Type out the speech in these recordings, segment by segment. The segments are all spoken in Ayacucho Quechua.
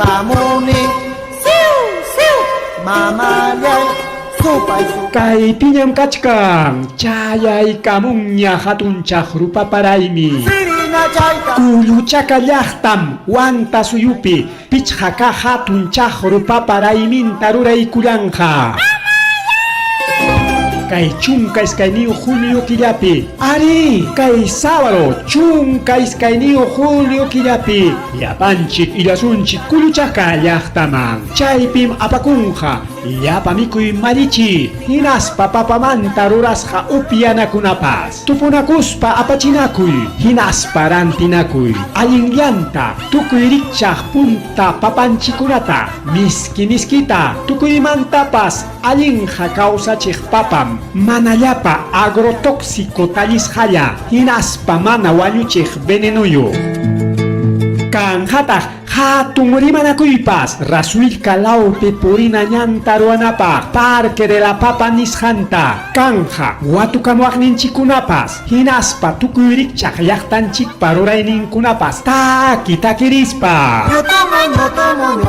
Hamuni siu siu mamallay supay supay. Kaypiñam kachkan, chayaykamunña hatun chaqru paparaymi. Sirina chayta. Kulluchaka llaqtam Huanta suyupi pichqa kaq hatun chaqru paparayminta ruraykullanqa. Kay 12 julio killapi, arí, kay sábado 12 julio killapi, llapanchik illasunchik Kulluchaka llaqtaman. Chaypim apakunqa llapa mikuy mallichi, hinaspa papamanta rurasqa upyanakunapas. Tupunakuspa apachinakuy, hinaspa rantinakuy. Allinllanta tukuy rikchaq punta papanchikunata, miski miskita, tukuymantapas allinqa kawsachiq papam, mana llapa agrotóxico tallisqalla, hinaspa mana wañuchiq venenuyu. Kanqataq hatun rimanakuypas Rasuillka lawpi purina ñanta ruwanapaq Parque de la Papa nisqanta. Kanqa watukamuwaqninchikkunapas hinaspa tukuy rikchaq llaqtanchikpa rurayninkunapas taki takirispa.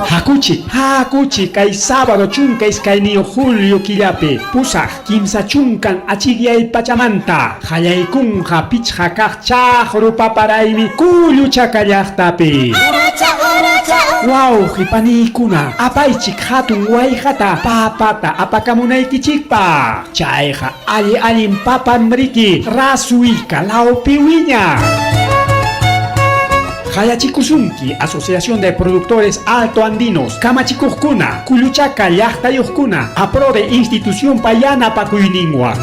Hakuchik, hakuchik kay sábado 12 julio killapi pusaq kimsa chunkan achikyay pachamanta qallaykunqa pichqa kaq chaqru paparaymi Kulluchaka llaqtapi. Wawqi paniykuna, apaychik hatun wayqata papata apakamunaykichikpaq. Chayqa alli allin papam riki Rasuillka lawpi wiñaq. Qayachikusunki Asociación de Productores Alto Andinos, kamachikuqkuna, Kulluchaka llaqtayuqkuna, APRODE institucionpa yanapakuyninwan.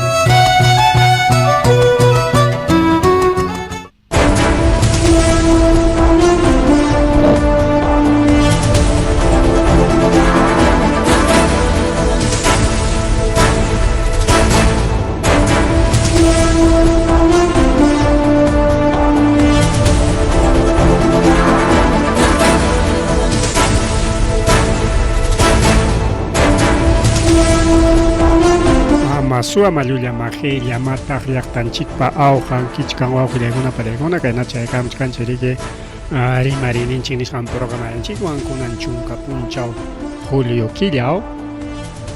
Ama suwa llulla maji llamataq llaqtanchikpa awqan kichkan wawqillaykuna pariykuna kayna chaykamuchkanchik riki rimariyninchik nisqan programayanchikwan kunan chunka punchaw julio killaw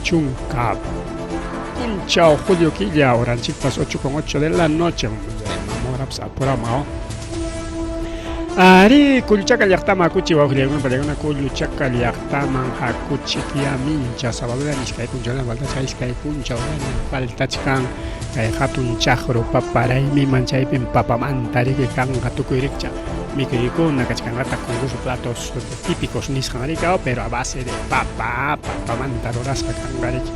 chunka punchaw julio killa horanchikpas 8 con 8 de la noche mamorapas apuramao Ari, Kulluchaka llaqtaman hakuchik wawqillaykuna pariykuna Kulluchaka llaqtaman hakuchik yamincha sabadula iskay punchawllam faltachkan iskay punchawllam faltachkan kay hatun chaqru paparaymiman chaypim papamanta riki kanqa tukuy rikcha mikuykuna kachkanqataq concurso platos típicos nisqan riki pero a base de papa papamanta rurasqa kanqa riki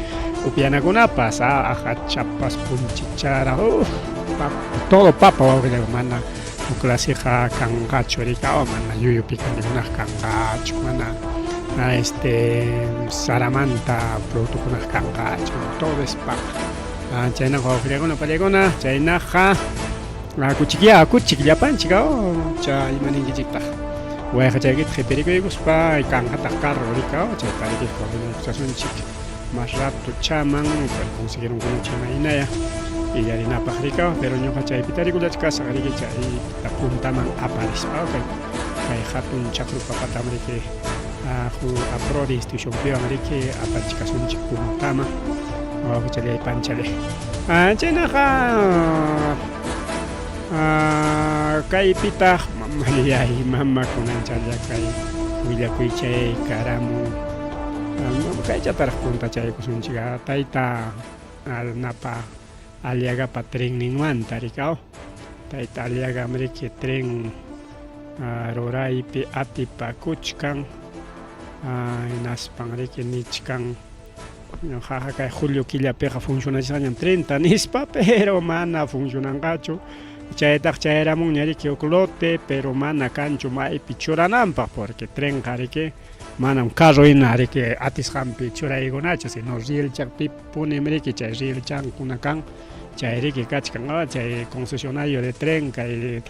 upyanakunapas ajachapas punchichara uf papa todo papa wawqillaykuna mana huk claseqa kanqachu riki mana yuyu picantekunaq kanqachu mana este saramanta productokunaq kanqachu todo es papa chaynaqa wawqillaykuna pallaykuna chaynaqa hakuchikyá hakuchik llapanchik chay ima ninkichiktaq wayqachaykita qhipirikuykuspa kanqataq carro riki chayta riki coordinaykuchasunchik más rato chaman conseguirunkunachu imaynaya illarinapaq riki pero ñuqa chaypi tarikullachkasaq riki chayta puntaman aparispa kay kay hatun chaqru papatam riki APRODE institucionpiwan riki apachikasunchik puntaman wawqichalay panchalay chaynaqa kaypitaq mamallay mama kunanchalla kay willakuy chay karamun kaychataraq puntachaykusunchik tayta napa Aliagapa trenninmanta riki tayta Aliagam riki tren ruraypi atipakuchkan hinaspan riki nichkan jaja kay julio killapiqa funcionachisqañam trenta nispa pero mana funcionanqachu chaytaq chayaramunña riki huk lote pero mana kanchu maypi churananpaq porque trenqa riki manam carro hina riki atisqanpi churaykunachu sino rielchaqpipunim riki chay rielchankuna kan chay riki kachkan chay concesionario de tren kay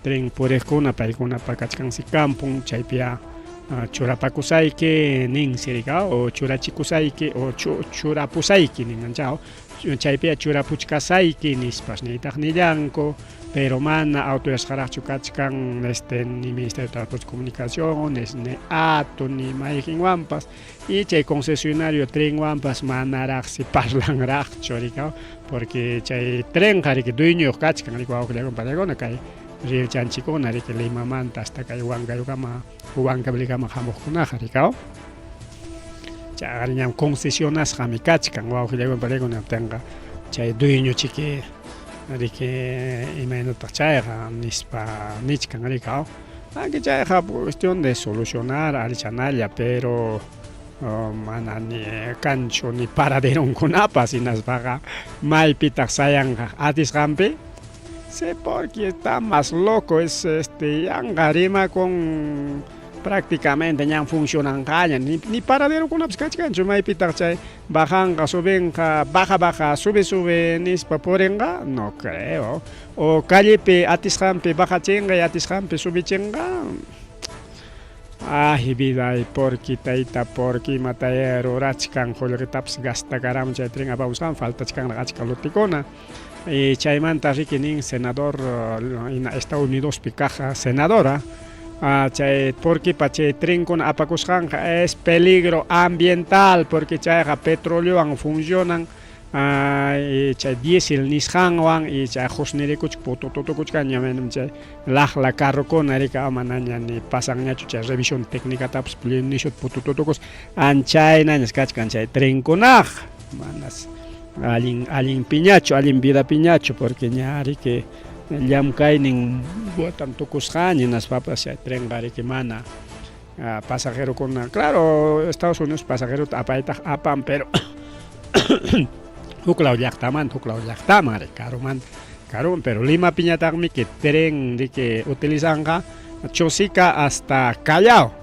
tren puriqkuna paykunapa kachkansi kampun chaypiya. Churapakusayki ninsi rika o churachikusayki o churapusayki ninanchaw chaypiya churapuchkasayki nispas niytaq nillanku pero mana autorizasqaraqchu kachkan este ni Ministerio de Transporte y Comunicaciones ni ATU ni mayqinwanpas y chay concesionario trenwanpas manaraqsi parlanraqchu rika porque chay trenqa riki dueñoyuq kachkan riki wawqillakuna payllakuna kay rielchanchikuna riki Limamanta hasta kay Huancayokama Huancavelicama hamuqkunaqa rikaw chayqa ñam concesionasqami kachkan wawqillakuna payllakuna niptinqa chay dueño chiki riki imaynataq chayqa nispa nichkan rikaw aunque chayqa cuestión de solucionar allichanalla pero mana ni kanchu ni paraderonkunapas hinaspaqa maypitaq sayanqa atisqanpi Sí, porque está más loco es este yanqa rimakun prácticamente ñan funcionanqaña ni, ni paraderokunapas kachkanchu maypitaq chay bajanqa subinqa baja baja sube sube nispa purinqa no creo o callepi atisqanpi bajachinqa y atisqanpi subichinqa ay vida ay porque tayta porque imataya rurachkan qullqitapas gastakaramun chay tren apamusqan faltachkanraq achka lotekuna y chaymanta riki nin senador ina Estados Unidospi kaq senadora chay porquipa chay trenkuna apakusqanqa es peligro ambiental porque chayqa petroleowan funcionan chay diésel nisqanwan y chay qusnirikuchka putututukuchkan ña chay laqla carrokuna rika manaña ni pasanñachu chay revisión técnicatapas nishuta putututukus anchaynañas kachkan chay trenkunaqa manas allin allin piñachu allin vida piñachu porque ña riki llamkaynin watan tukusqaña hinaspapas chay trenqa riki mana pasajerokuna claro Estados Unidos pasajerota apaytaq apan pero huklaw llaqtamanta huklaw llaqtaman riki karumanta karuman pero Limapiñataqmi que tren riki utilizanqa Chosica hasta Callao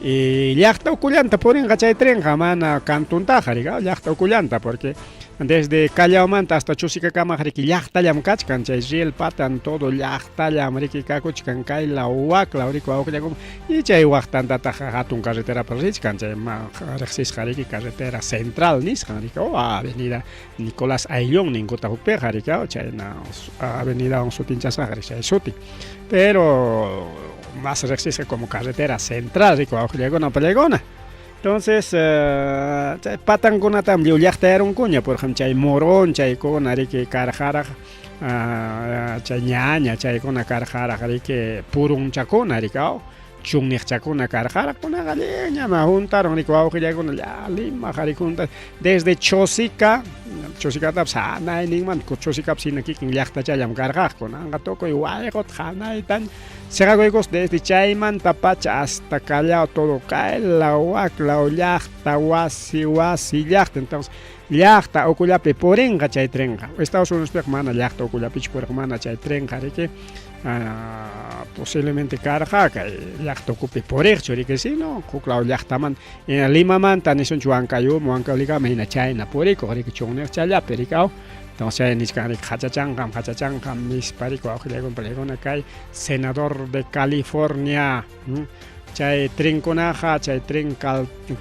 y llaqta ukullanta purinqa chay trenqa mana kantuntaqa riki llaqta ukullanta porque desde Callaomanta hasta Chosicakamaqa riki llaqtallam kachkan chay riel patan todo llaqtallam riki kakuchkan kaylaw waklaw riki wawqillakuna y chay waqtantataq hatun carreterapas richkan chay riqsisqa riki carretera central nisqan riki o avenida Nicolás Ayllón ninkutaq hukpiqa riki chayna avenidawan sutinchasqaqa chay sutin pero más riqsisqa como carretera central riki wawqillakuna pallaykuna entonces chay patankunatam lliw llaqtayarunkuña por ejemplo chay Morón chaykuna riki karqaraq chay ñaña chaykuna karqaraq riki purunchakuna riki chunniqchakuna karqaraq kunaqa lliwñam juntaron riki wawqillakuna lla Limaqa riki junta desde Chosica Chosicatapas hanayninmanta Chosicapas hina kikin llaqtachallam karqaq kunanqa tukuy wayquta hanaytaña seqakuykus desde chaymantapacha hasta Callao todo kaylaw waklaw llaqta wasi wasi llaqta entonces llaqta ukullapi purinqa chay trenqa Estados Uniospiqa mana llaqta ukullapichu puriq mana chay trenqa riki posiblemente karqa kay llaqta ukupi puriqchu riki sino huklaw llaqtamanta Limamanta nisunchik Huancayuma Huancavelicama hina chayna purikuq riki chunniqchallapi riki aw entonces chay nichkan riki qachachanqam qachachanqam nispa riki wawqillakuna pallaykuna kay senador de California chay trenkunaqa chay tren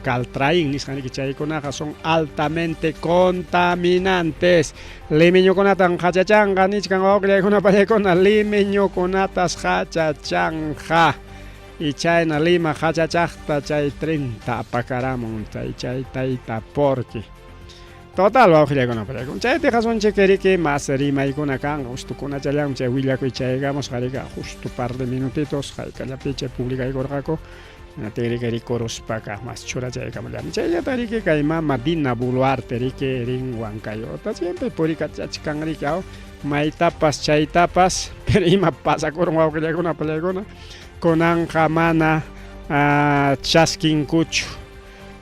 Caltrain nisqan riki chaykunaqa son altamente contaminantes limeñokunatan qachachanqa nichkan wawqillaykuna pallaykuna limeñokunatas qachachanqa y chayna Lima qachachaqta chay trenta apakaramun chay chay tayta porque total wawqillakuna pallaykuna chaypi qasunchik riki mas rimaykuna kanqa justo kunachallanmi chay willakuy chaygamusqa riki justo par de minutitos haykallapi chay publicaykurqaku riki rikuruspaqa mas churachaykamullani chayllata riki kay mama Dina Boluarte riki rin Huancayota siempre purikachachkan riki aw maytapas chaytapas pero ima pasakurun wawqillakuna pallaykuna kunanqa mana chaskinkuchu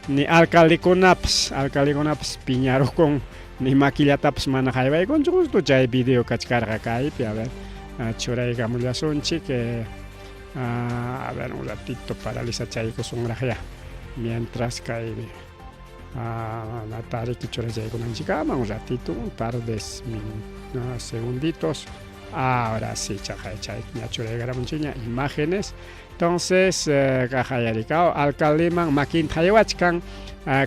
ni alcaldekunapas alcaldekunapas piñarukun ni maquillatapas mana haywaykunchu justo chay video kachkarqa kaypi a ver churaykamullasunchik a ver un ratito paralizachaykusunraqya mientras kay natariki churachaykunanchikama un ratito un par de segunditos ahora sí chaqay chay ña churaykaramunchikña imágenes. Entonces kaqayarikao alcaldeman makinta haywachkan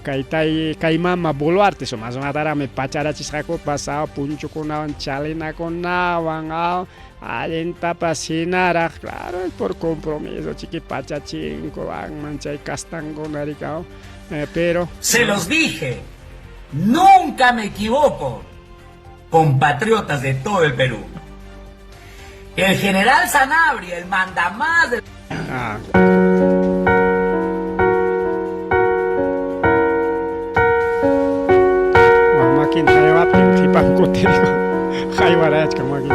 kay tay kay mama Boluarte suma sumataraqmi pacharachisqakupas punchukunawan chalinakunawan allintapas hinaraq claro por compromiso chiki pachachinku anman chay castankuna rikao pero Se los dije, nunca me equivoco, compatriotas de todo el Perú. El general Sanabria, el mandamás del... Makin haywaptin qipan kutiriko haywarachkan makin.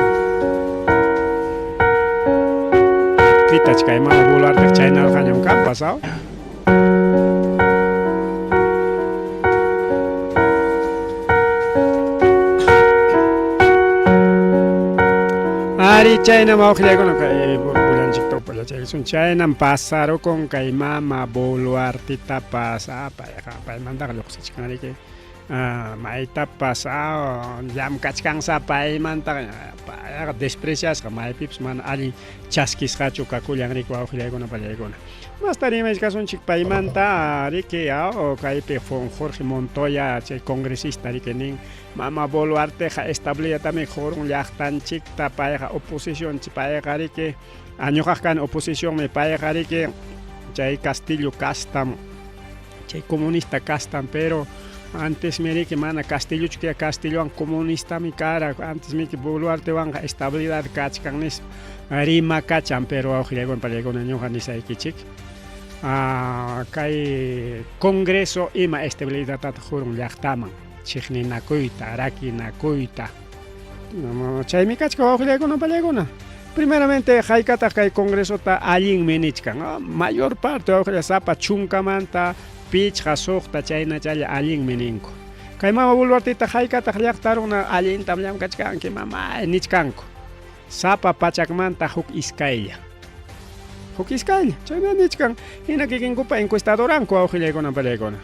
Pitachkay mama Boluarte chaynarqañam kanpas aw. Ari chaynam wawqillaykuna kay bullanchikta upallachaykusun chaynam pasarukun kay mama Boluartetapas payqa paymantaqa lluqsichkan riki maytapas llamkachkansa paymantaqa payqa despreciasqa maypipas mana allin chaskisqachu kakullan riki wawqillaykuna pallaykuna. Masta rimachkasunchik paymanta riki kaypi Jorge Montoya chay congresista riki nin mama Boluarteqa estabilidadtami qurun llaqtanchikta payqa oposición payqa riki ñuqaq kani oposicionmi payqa riki chay Castillo castam chay comunista castam pero antes riki mana Castillochu kaya Castillowan comunistami kara antes miki Boluartewanqa estabilidad kachkan nispa rimakachan pero wawqillaykuna pallaykuna ñuqa nisaykichik kay congreso ima estabilidadtataq qurun llaqtaman chiqninakuyta rakinakuyta chaymi kachkan wawqillaykuna pallaykuna primeramente haykataq kay congresota allinmi nichkan mayor parte wawqilla sapa chunkamanta pichqa suqta chaynachalla allinmi ninku kay mama Boluarteta haykataq llaqta runa allintam llamkachkanki mamay nichkanku sapa pachakmanta huk iskaylla chayna nichkan hina kikinkupa encuestadoranku wawqillaykuna pallaykuna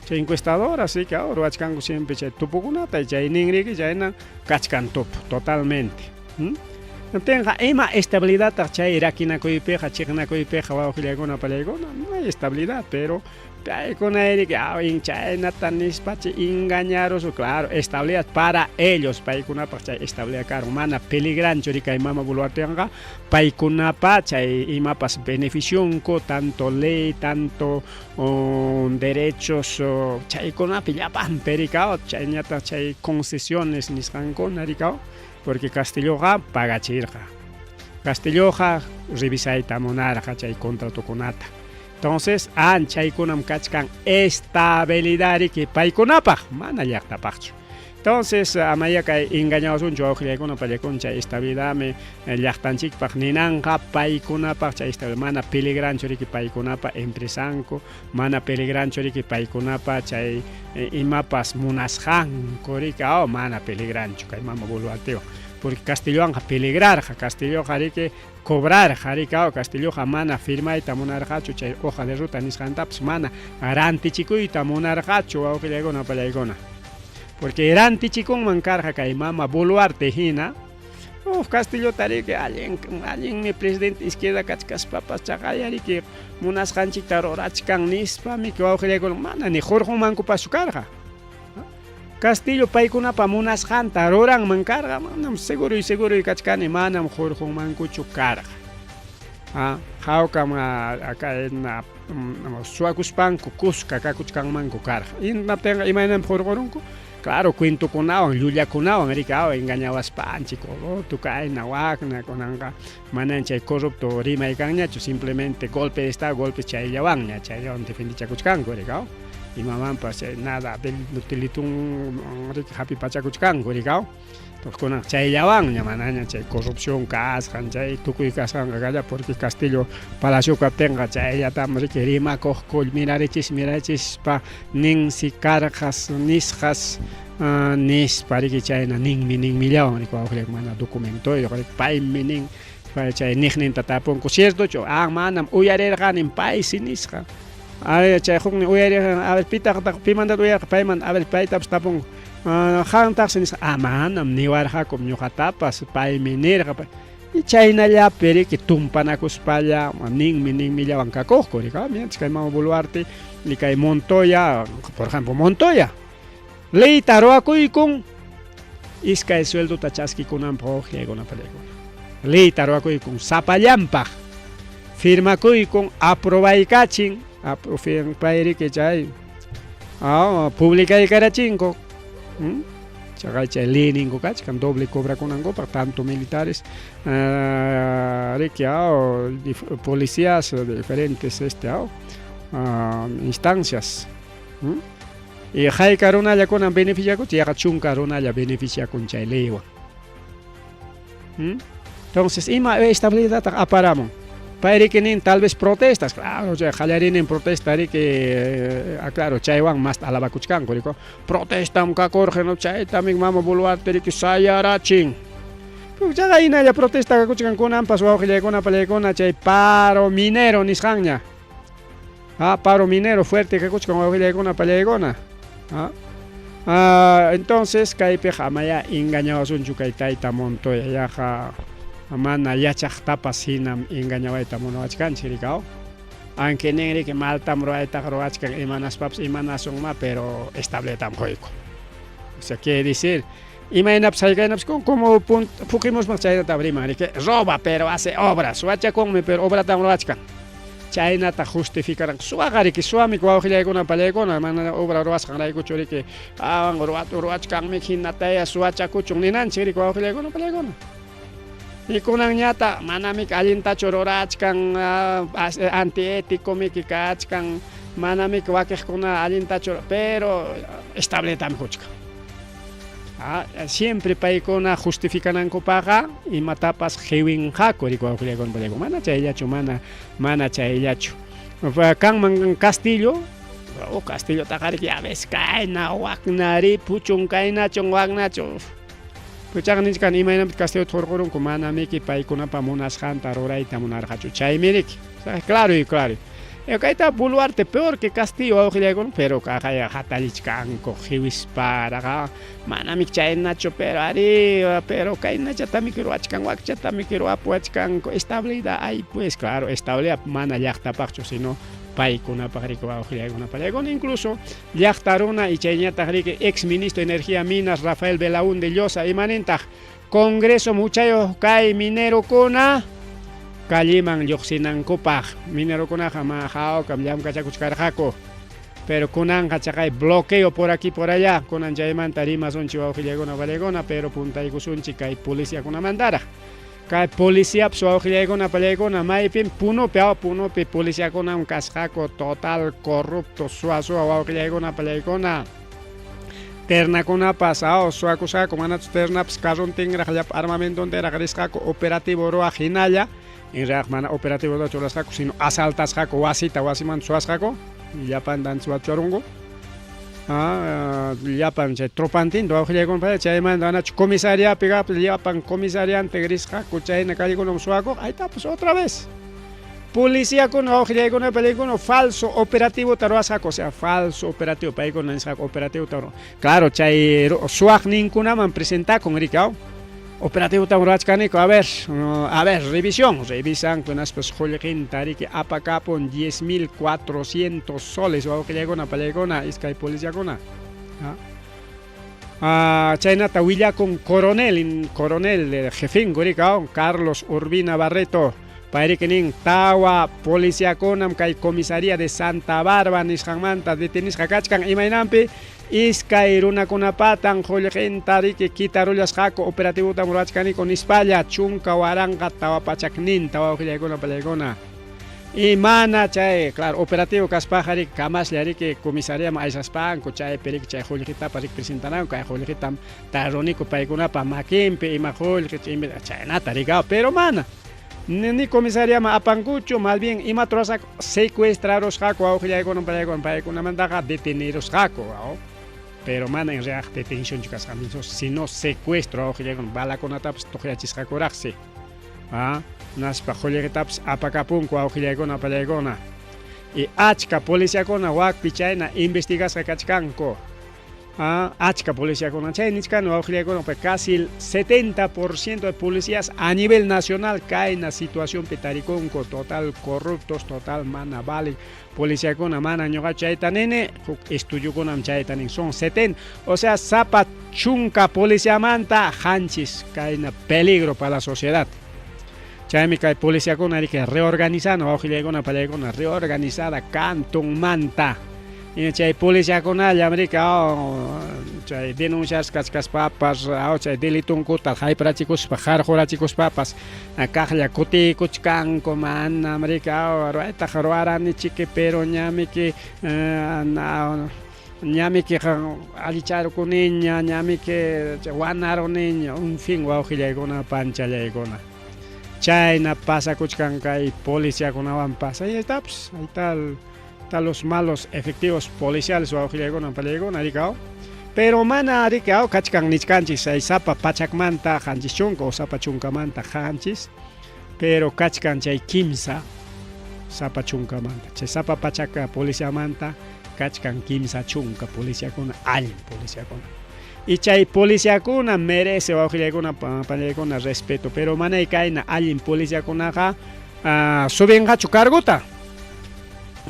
chay encuestadora así que ruwachkanku siempre chay tupukunata chay ninriki chayna kachkan tupu totalmente Tenqa ima estabilidadtaq chay rakinakuypiqa chiqnakuypiqa wawqillaykuna pallaykuna no hay estabilidad pero paykuna riki chaynata nispachi engañarusu claro estabilidad para ellos paykunapaq chay estabilidad karun mana peligranchu riki kay mama Boluartewanqa paykunapa chay imapas beneficionku tanto ley tanto derechos chaykunapi llapanpi rikao chayñataq chay concesiones nisqankuna rikao porque Castilloqa pagachirqa Castilloqa revisayta munarqa chay contratokunata entonces chaykunam kachkan estabilidad riki paykunapaq mana llaqtapaqchu entonces amaya kay engañawasunchu wawqillaykuna pallaykuna chay estabilidadmi llaqtanchikpaq ninanqa paykunapaq chay estabilidad mana peligranchu riki paykunapa empresanku mana peligranchu riki paykunapa chay imapas munasqanku riki mana peligranchu kay mama Boluartewan porque Castillowanqa peligrarqa Castilloqa riki cobrarqa riki Castilloqa mana firmayta munarqachu chay hoja de ruta nisqantapas mana rantichikuyta munarqachu wawqillaykuna pallaykuna porque rantichikunman karqa kay mama Boluarte hina Castillota riki allinmi presidente izquierda kachkaspapas chaqaya riki munasqanchikta rurachkan nispami wawqillaykuna mana ni hurqunmankupaschu karqa Castillo paykunapa munasqanta ruranman karqa manam seguro kachkani manam hurqunmankuchu karqa hawkam suwakuspanku kuska kakuchkanmanku karqa hinaptinqa imaynanpi hurqurunku claro cuentokunawan llullakunawan riki engañawaspanchik corrupto kayna wakna kunanqa manan chay corrupto rimay kanñachu simplemente golpe de estado golpe chayllawanña chayllawan defendichakuchkanku riki imamanpas chay nada delitun riki hapipachakuchkanku riki kunan chayllawanña manaña chay corrupción kasqan chay tukuy kasqanqa kalla porque Castillo palacio kaptinqa chayllatam riki rimakuqku mirarichispa ninsi karqas nisqas nispa riki chayna ninmi ninmillawan riki wawqillaykuna mana documentoyuq riki paymi nin chay niqninta tapunku ciertochu manam uyarirqanin paysi nisqa chay huknin uyarirqan a ver pitaq pimantataq uyarqa paymanta a ver paytapas tapunku qamtaqsi nisqa manam niwarqakum ñuqatapas paymi nirqa Y chaynallapi riki tumpanakuspalla ninmi ninmillawan kakuqku riki, mientras kay mama Boluarte y kay Montoya, por ejemplo Montoya, leyta ruwakuykun iskay sueldota chaskikunanpaq wawqillaykuna pallaykuna. Leyta ruwakuykun sapallanpaq firmakuykun aprobaykachin pay riki chay publicaykarachinku. Chaqay chay leyninku kachkan doble cobrakunankupaq tanto militares riki policías de diferentes instancias. Y hayka runalla kunan beneficiakuch yaqa chunka runalla beneficiakun chay leywan. Entonces ima estabilidadtaq aparamun? Pay riki nin tal vez protestas, claro, chay qallarinin protesta riki, claro, chaywan masta alabakuchkanku riki, protestam kakurqa, no, chaytami mama Boluarte riki sayarachin. Chaqa hinalla protesta kakuchkan kunanpas wawqillaykuna pallaykuna chay paro minero nisqanña. Paro minero fuerte kakuchkan wawqillaykuna pallaykuna. Entonces kaypiqa amaya engañawasunchu kay tayta Montoya yaqa mana yachaqtapas hinam engañawayta munawachkanchik rikaw. Aunque nin riki maltam ruwaytaqa ruwachkan imanaspapas imanasunma, pero establetam quyku. O sea, quiere decir, imaynapas haykaynapas como puqimusmaq chaynata riman riki, roba pero hace obras, suwachakunmi pero obratam ruwachkan. Chaynata justificaran. Suwaqa riki, suwami wawqillaykuna pallaykuna, mana obra ruwasqanraykuchu riki, ruwachkanmi hinataya suwachakuchun ninanchik riki wawqillaykuna pallaykuna. Y kunanñata manami allintachu rurachkan, antiético miki kachkan, manami wakiqkuna allintachu, pero establetami huchkan. Siempre paykuna justificanankupaqqa imatapas qiwinqaku riki wawqillaykuna pallaykuna. Mana chayllachu, mana chayllachu. Kanman Castillo, Castillotaqa riki ya ves kayna wakna ripuchun kaynachun waknachun. Puchaqa nichkan imaynanpi Castillota hurqurunku mana miki paykunapa munasqanta rurayta munarqachu. Chaymi riki. Claro y claro. Kayta Boluarte peor que Castillo wawqillaykuna, pero kaqaya hatallichkanku qiwisparaqa manami chaynachu, pero ari, pero kaynachatami ruwachkan, wakchatami ruwapuwachkanku, estabilidad hay pues, claro, estabilidad mana llaqtapaqchu, sino paykunapaq riki wawqillaykuna pallaykuna, incluso llaqta runa y chayñataq riki ex ministro de Energía Minas Rafael Belaúnde Llosa imanintaq Congreso muchayuq kay minerokuna calleman lluqsinankupaq, minerokunaqa ma hawkam llamkachakuchkarqaku, pero kunanqa chaqay bloqueo por aquí por allá, kunan chaymanta rimasunchik wawqillaykuna pallaykuna, pero puntaykusunchik kay policiakunamantaraq. Kay policiapas wawqillaykuna pallaykuna maypim Punopi, Punopi policiakunam kasqaku total corrupto suwa suwa wawqillaykuna pallaykuna. Ternakunapas suwakusqaku manachu ternapas carrontinraq llapa armamentontinraq risqaku operativo ruwaq hinalla, en realidad mana operativo ruwasqaku, sino asaltasqaku wasita wasimanta suwasqaku, llapantan suwacharunku. Llapan chay tropantinta wawqillaykuna chaymanta manachu comisariapi llapan comisariante risqaku chayna callekunaman suwakuq, ahí está otra vez. Policiakuna wawqillaykuna pallaykuna falso operativo ruwasqaku, o sea, falso operativo, paykuna nisqaku operativo. Claro, chay suwaqninkunaman presentakun riki, operativo ruwachkaniku, a ver, a ver, revisión, revisan kunaspas qullqinta riki apakapun 10,400 soles wawqillaykuna pallaykuna iskay policiakuna. Chaynata willakun coronel, coronel jefinku riki, Carlos Urbina Barreto. Payriki nin tawa policiakunam kay comisaría de Santa Bárbara nisqanmanta detenisqa kachkan imaynanpi iskay runakunapatan qullqinta riki kitarullasqaku operativotam ruwachkaniku nispalla 10,400 wawqillaykuna pallaykuna. Y mana chay, claro, operativo kaspaqa riki kamaslla riki comisariaman aysaspanku chaypi riki chay qullqitapas riki presentananku kay qullqitam taruniku paykunapa makinpi ima qullqi chaynata riki, pero mana ni comisariaman apankuchu, más bien imata ruwasqaku secuestrarusqaku wawqillaykuna pallaykuna paykunamantaqa detenerusqaku, pero mana en realidad detencionchu kasqa, sino secuestro wawqillaykuna balakunatapas tuqyachisqakuraqsi. Naspa qullqitapas apakapunku wawqillaykuna pallaykuna. Y achka policiakuna wakpi chayna investigasqa kachkanku. Achka policiakuna chay nichkani wawqillaykuna casi el 70% de policías a nivel nacional kayna situacionpi tarikunku, total corruptos, total mana valen policiakuna. Mana ñuqa chayta nini, huk estudiokunam chayta nin, son 70, o sea, sapa chunka policiamanta qanchis kayna peligro para la sociedad. Chaymi kay policiakuna riki reorganizana, wawqillaykuna pallaykuna, reorganizada cantonmanta. Y chay policiakunallam riki chay denunciasqa kachkaspapas, chay delitunkuta hayparachikuspa qarqurachikuspapas kaqlla kutiykuchkanku, manam riki ruwaytaqa ruwaranichiki, pero ñamiki ñamiki allicharukuniña, ñamiki wanaruniña, en fin, wawqillaykuna panchallaykuna. Chayna pasakuchkan kay policiakunawanpas. Ahí está, pues, ahí está están los malos efectivos policiales, wawqillaykuna pallaykuna rikaw. Pero mana rikaw kachkan nichkanchis chay sapa pachakmanta qanchis chunka o sapa chunkamanta qanchis, pero kachkan chay kimsa sapa chunkamanta. Chay sapa pachaka policiamanta kachkan kimsa chunka policiakuna, allin policiakuna. Y chay policiakuna merece wawqillaykuna pallaykuna respeto, pero manay kayna allin policiakunaqa subinqachu cargota.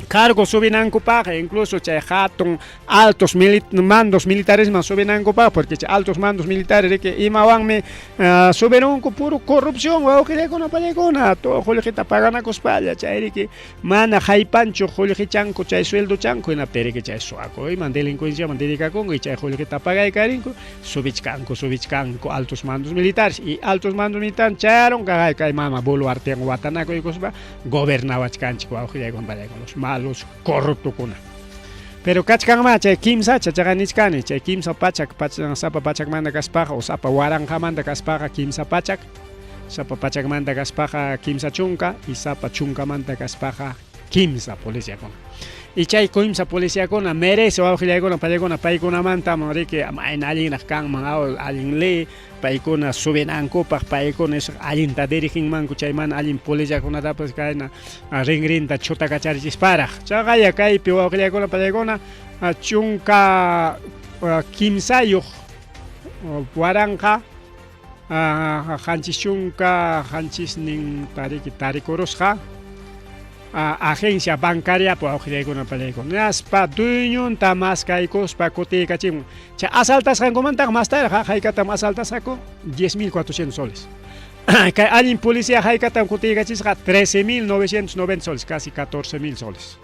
Cargo subinankupaq, incluso chay hatun altos mandos militares man subinankupaq, porque chay altos mandos militares riki imawanmi subirunku, puro corrupción, wawqillaykuna pallaykuna, todo qullqita paganakuspalla, chay riki mana haypanchu qullqichanku chay sueldochanku, hinaptin riki chay suwakuyman delincuenciaman dedicakunku y chay qullqita pagaykarinku, subichkanku, subichkanku altos mandos militares, y altos mandos militares chayarun kay kay mama Boluartewan watanakuykuspa gobernawachkanchik, wawqillaykuna pallaykuna, los malos corruptokuna. Pero kachkanma chay kimsacha chaqa nichkani, chay kimsa pachak, sapa pachakmanta kaspaqa o sapa waranqamanta kaspaqa kimsa pachak, sapa pachakmanta kaspaqa kimsa chunka y sapa chunkamanta kaspaqa kimsa policiakuna. Y chay kimsa policiakuna merece wawqillaykuna pallaykuna paykunamanta riki mayna allinraq kanman allin ley paykuna subinankupaq, paykuna allinta diriginmanku chay mana allin policiakunatapas kayna rinrinta chutakacharichisparaq. Chaqaya kaypi wawqillaykuna pallaykuna chunka kimsayuq waranqa qanchis chunka qanchisnin tariki tarikurusqa agencia bancaria wawqillaykuna pallaykuna. Hinaspa dueñonta maskaykuspa kutiykachimun. Chay asaltasqankumantaqa mastaraq haykatam asaltasqaku 10.400 soles. Kay allin policía haykatam kutiykachisqa 13.990 soles, casi 14.000 soles.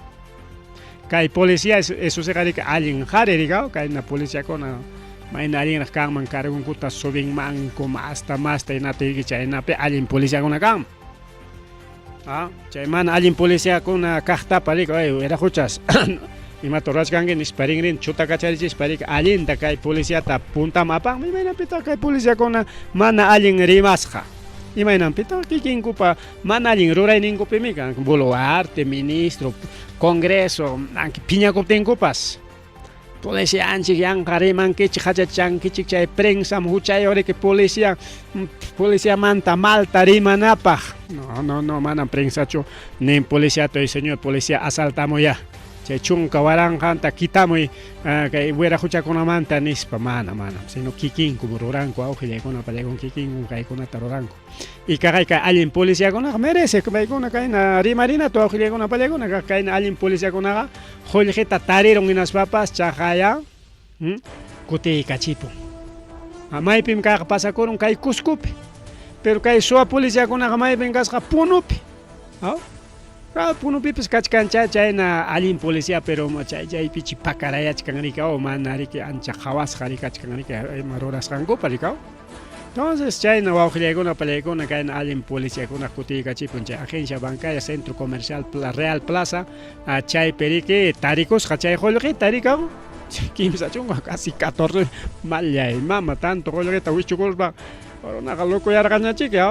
Kay policía eso riki allin qhari rikaw, kayna policiakuna mayna allinraq kanman cargunkuta subinmanku masta masta hinatiyki chaynapi allin policiakuna kanman. Chay mana allin policiakuna kaqtapa rika, ay wiraquchas imata rurachkanki nispa rinrin chutakacharichispa rika allinta kay policiata puntaman apanman. Imaynapitaq kay policiakuna mana allin rimasqa? Imaynanpitaq kikinkupa mana allin rurayninkupimi kan Boluarte, ministro, Congreso, phiñakuptinkupas policianchik yanqa rimankichik, hachachankichik, chay prensam huchayuq riki policía policiamanta malta rimanapaq. No, no, no, manam prensachu nin policiato, señor policía, asaltamuy chay chunka waranqanta quitamuy kay wiraquchakunamanta nispa, mana, mana, sino kikinku ruranku, awqillaykuna pallaykuna kikinku kaykunata ruranku. Y kaqay kay allin policiakunaqa merece paykuna kayna rimarinata, wawqillaykuna pallaykuna, kayna allin policiakunaqa qullqita tarirun hinaspapas chaqaya kutiykachipun. Maypim kayqa pasakurun kay Cuscopi, pero kay suwa policiakunaqa maypim kasqa Punopi. Punopipis kachkancha chayna allin policía, pero chay chaypichi pakarayachkan rikaw, mana riki ancha qhawasqa rikachkan riki ima rurasqankupa rikaw. Entonces chayna wawqillaykuna pallaykuna kayna allin policiakuna kutiykachipun chay agencia bancaria Centro Comercial Real Plaza, chaypi riki tarikusqa chay qullqita rikaw, kimsa chunka casi 14 mallay mama tanto qullqita wichukuspa runaqa locoyarqañachiki.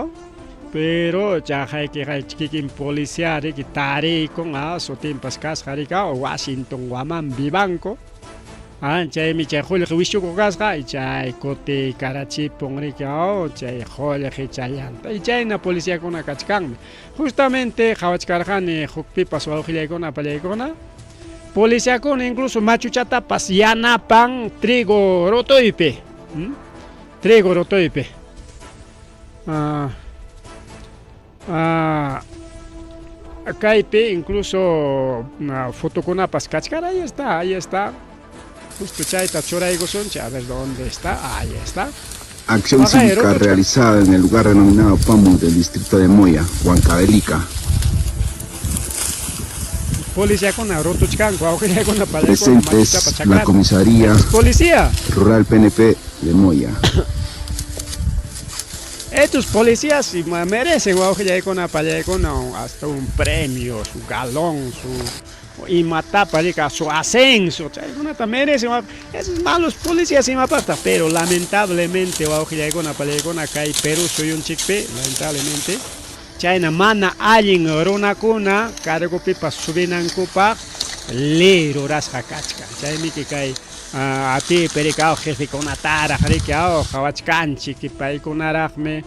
Pero chaqaykiqa kikin policía riki tarikun, sutinpas kasqa rikaw Washington Guamán Vivanco. Chaymi chay qullqi wischukuq kasqa y chay kutikarachipun riki chay qullqi chayanta. Y chayna policiakuna kachkanmi. Justamente qhawachkarqani hukpipas wawqillaykuna pallaykuna. Policiakuna incluso machuchatapas yanapan trigo rutuypi. Trigo rutuypi. Kaypi incluso fotokunapas kachkan. Ahí está, ahí está. Justo chayta churaykusunchik. A ver dónde está. Ahí está. Acción cívica realizada en el lugar denominado Pamo del distrito de Moya, Huancavelica. Policiakuna rutuchkanku, awqillakuna pallakuna Presentes machuchapa la chakrata. comisaría Policía. Rural PNP de Moya. Estos policías sí merecen wawqillaykuna pallaykuna hasta un premio, su galón, su imatapa rika, su ascenso, chaykunata merecen esos malos policías imapaqtaq, pero lamentablemente wawqillaykuna pallaykuna kay Perú suyunchikpi lamentablemente chayna mana allin runakuna cargopipas subinankupaq ley rurasqa kachkan, chaymiki kay atiypi riki aw jefekunataraq riki aw qhawachkanchik paykunaraqmi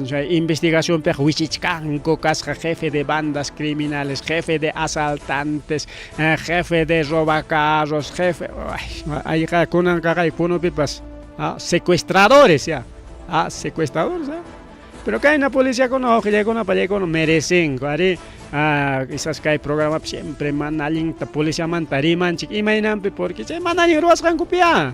chay investigacionpiqa wichichkanku kasqa jefe de bandas criminales, jefe de asaltantes, jefe de robacarros, jefe ayqa kunanqa kay Punopipas secuestradores ya, secuestradores ya. Pero kayna policiakuna wawqillaykuna pallaykuna merecenku ari quizás kay programapi siempre mana allinta policiamanta rimanchik imaynanpi porque chay mana allin ruwasqankupiya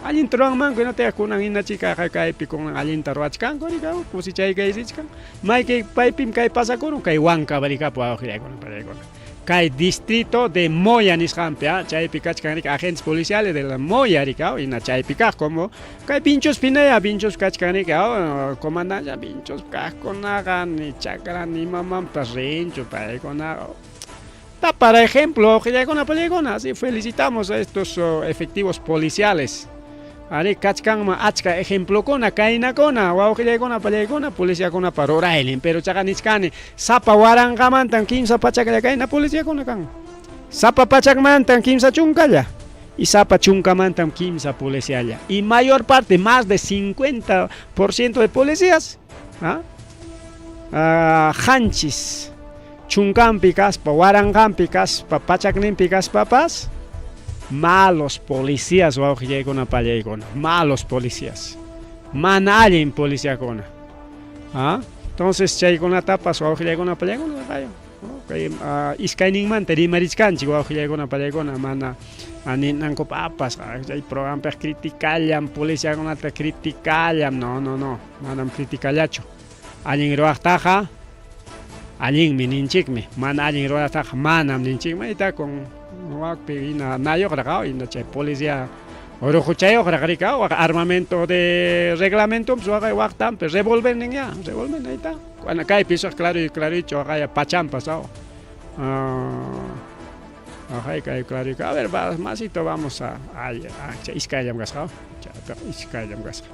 allinta ruwanmanku hinataq kunan hinachika kaypi kunan allinta ruwachkanku rika kusichaykaysishkan mayki paypim kay pasakurun kay Huancavelicapi wawqillaykuna pallaykuna kay distrito de Moya nisqanpi chaypi kachkan rika agentes policiales de la Moya rika hina chaypi kaq como kay Vinchos pinaya Vinchos kachkan rika comandante Vinchos kaqkunaqa ni chakra ni mamanpas rinchu paykunaqa. Está para ejemplo, wawqillaykuna pallaykuna, así felicitamos a estos efectivos policiales. Ari kachkanman achka ejemplokuna kaynakuna wawqillaykuna pallaykuna policiakunapa ruraynin, pero chaqa nichkani sapa waranqamantan kimsa pachaklla kayna policiakuna kan. Sapa pachakmantan kimsa chunkalla y sapa chunkamantan kimsa policialla. Y mayor parte, más de 50% de policías, qanchis chunkampi kaspa, waranqampi kaspa, pachakninpi kaspapas, malos policías wawqillaykuna pallaykuna, malos policías, mana allin policiakuna. Entonces chaykunatapas wawqillaykuna pallaykuna kay iskayninmanta rimarichkanchik wawqillaykuna pallaykuna mana ninankupapas chay programapiq critikallam policiakunata critikallam, no, no, no, manam criticallachu. Allin ruwaqtaqa allinmi ninchikmi, mana allin ruwaqtaqa manam ninchikmi, ayta con wakpi hina nayuqraq hina chay policía uruquchayuqraq rika waq armamento de reglamento waqay waqtanpi revolvernin ya, revolver ahí está. Bueno, kaypi suq claro clarito waqaya pachampas ajay kay claro. A ver, va, masito vamos a iskayllam kasqa, iskayllam kasqa.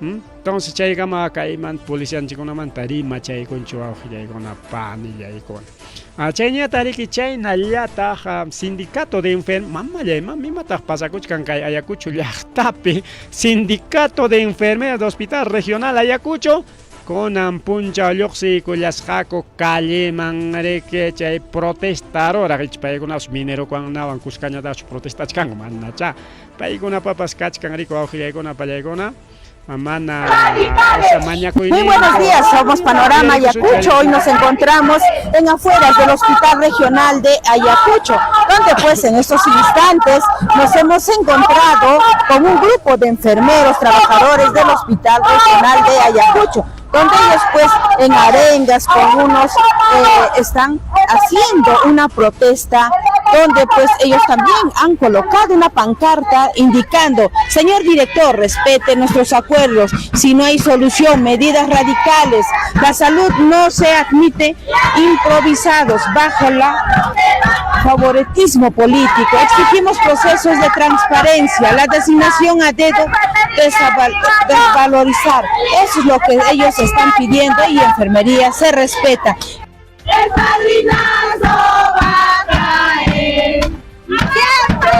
Entonces chaykama kayman policianchikunamanta rimachaykunchu wawqillaykuna panillaykuna. Chayñata riki chaynallataq sindicato de enfermeras, mamallay, mami, imataq pasakuchkan kay Ayacucho llaqtapi, sindicato de enfermeras de Hospital Regional Ayacucho, kunan punchaw lluqsiykullasqaku calleman riki chay protestaroraq icha paykunapas minerokunawan kuskañatachu protestachkanku manacha paykunapapas kachkan riki wawqillaykuna pallaykuna. Mana, Muy buenos días, somos Panorama Ayacucho. Hoy nos encontramos en afueras del Hospital Regional de Ayacucho, donde pues en estos instantes nos hemos encontrado con un grupo de enfermeros, trabajadores del Hospital Regional de Ayacucho, donde ellos pues en arengas con unos están haciendo una protesta, donde pues ellos también han colocado una pancarta indicando: señor director, respete nuestros acuerdos, si no hay solución, medidas radicales, la salud no se admite improvisados bajo la favoritismo político, exigimos procesos de transparencia, la designación a dedo desvalorizar. Eso es lo que ellos están pidiendo y enfermería se respeta. El padrinazo va a caer. Siempre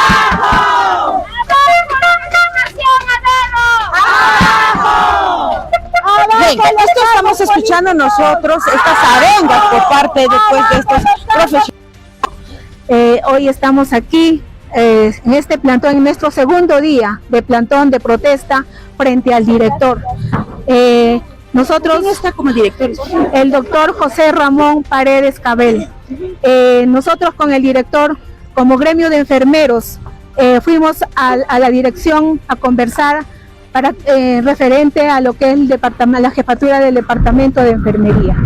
¡Abajo! ¡Abajo! ¡Abajo! Bien, esto estamos escuchando nosotros, estas arengas por parte después de estos profesionales. Hoy estamos aquí en este plantón, en nuestro segundo día de plantón de protesta frente al director. Nosotros, ¿Quién está como director? El doctor José Ramón Paredes Cabel. Nosotros con el director, como gremio de enfermeros, fuimos a la dirección a conversar para referente a lo que es el departamento, la jefatura del departamento de enfermería,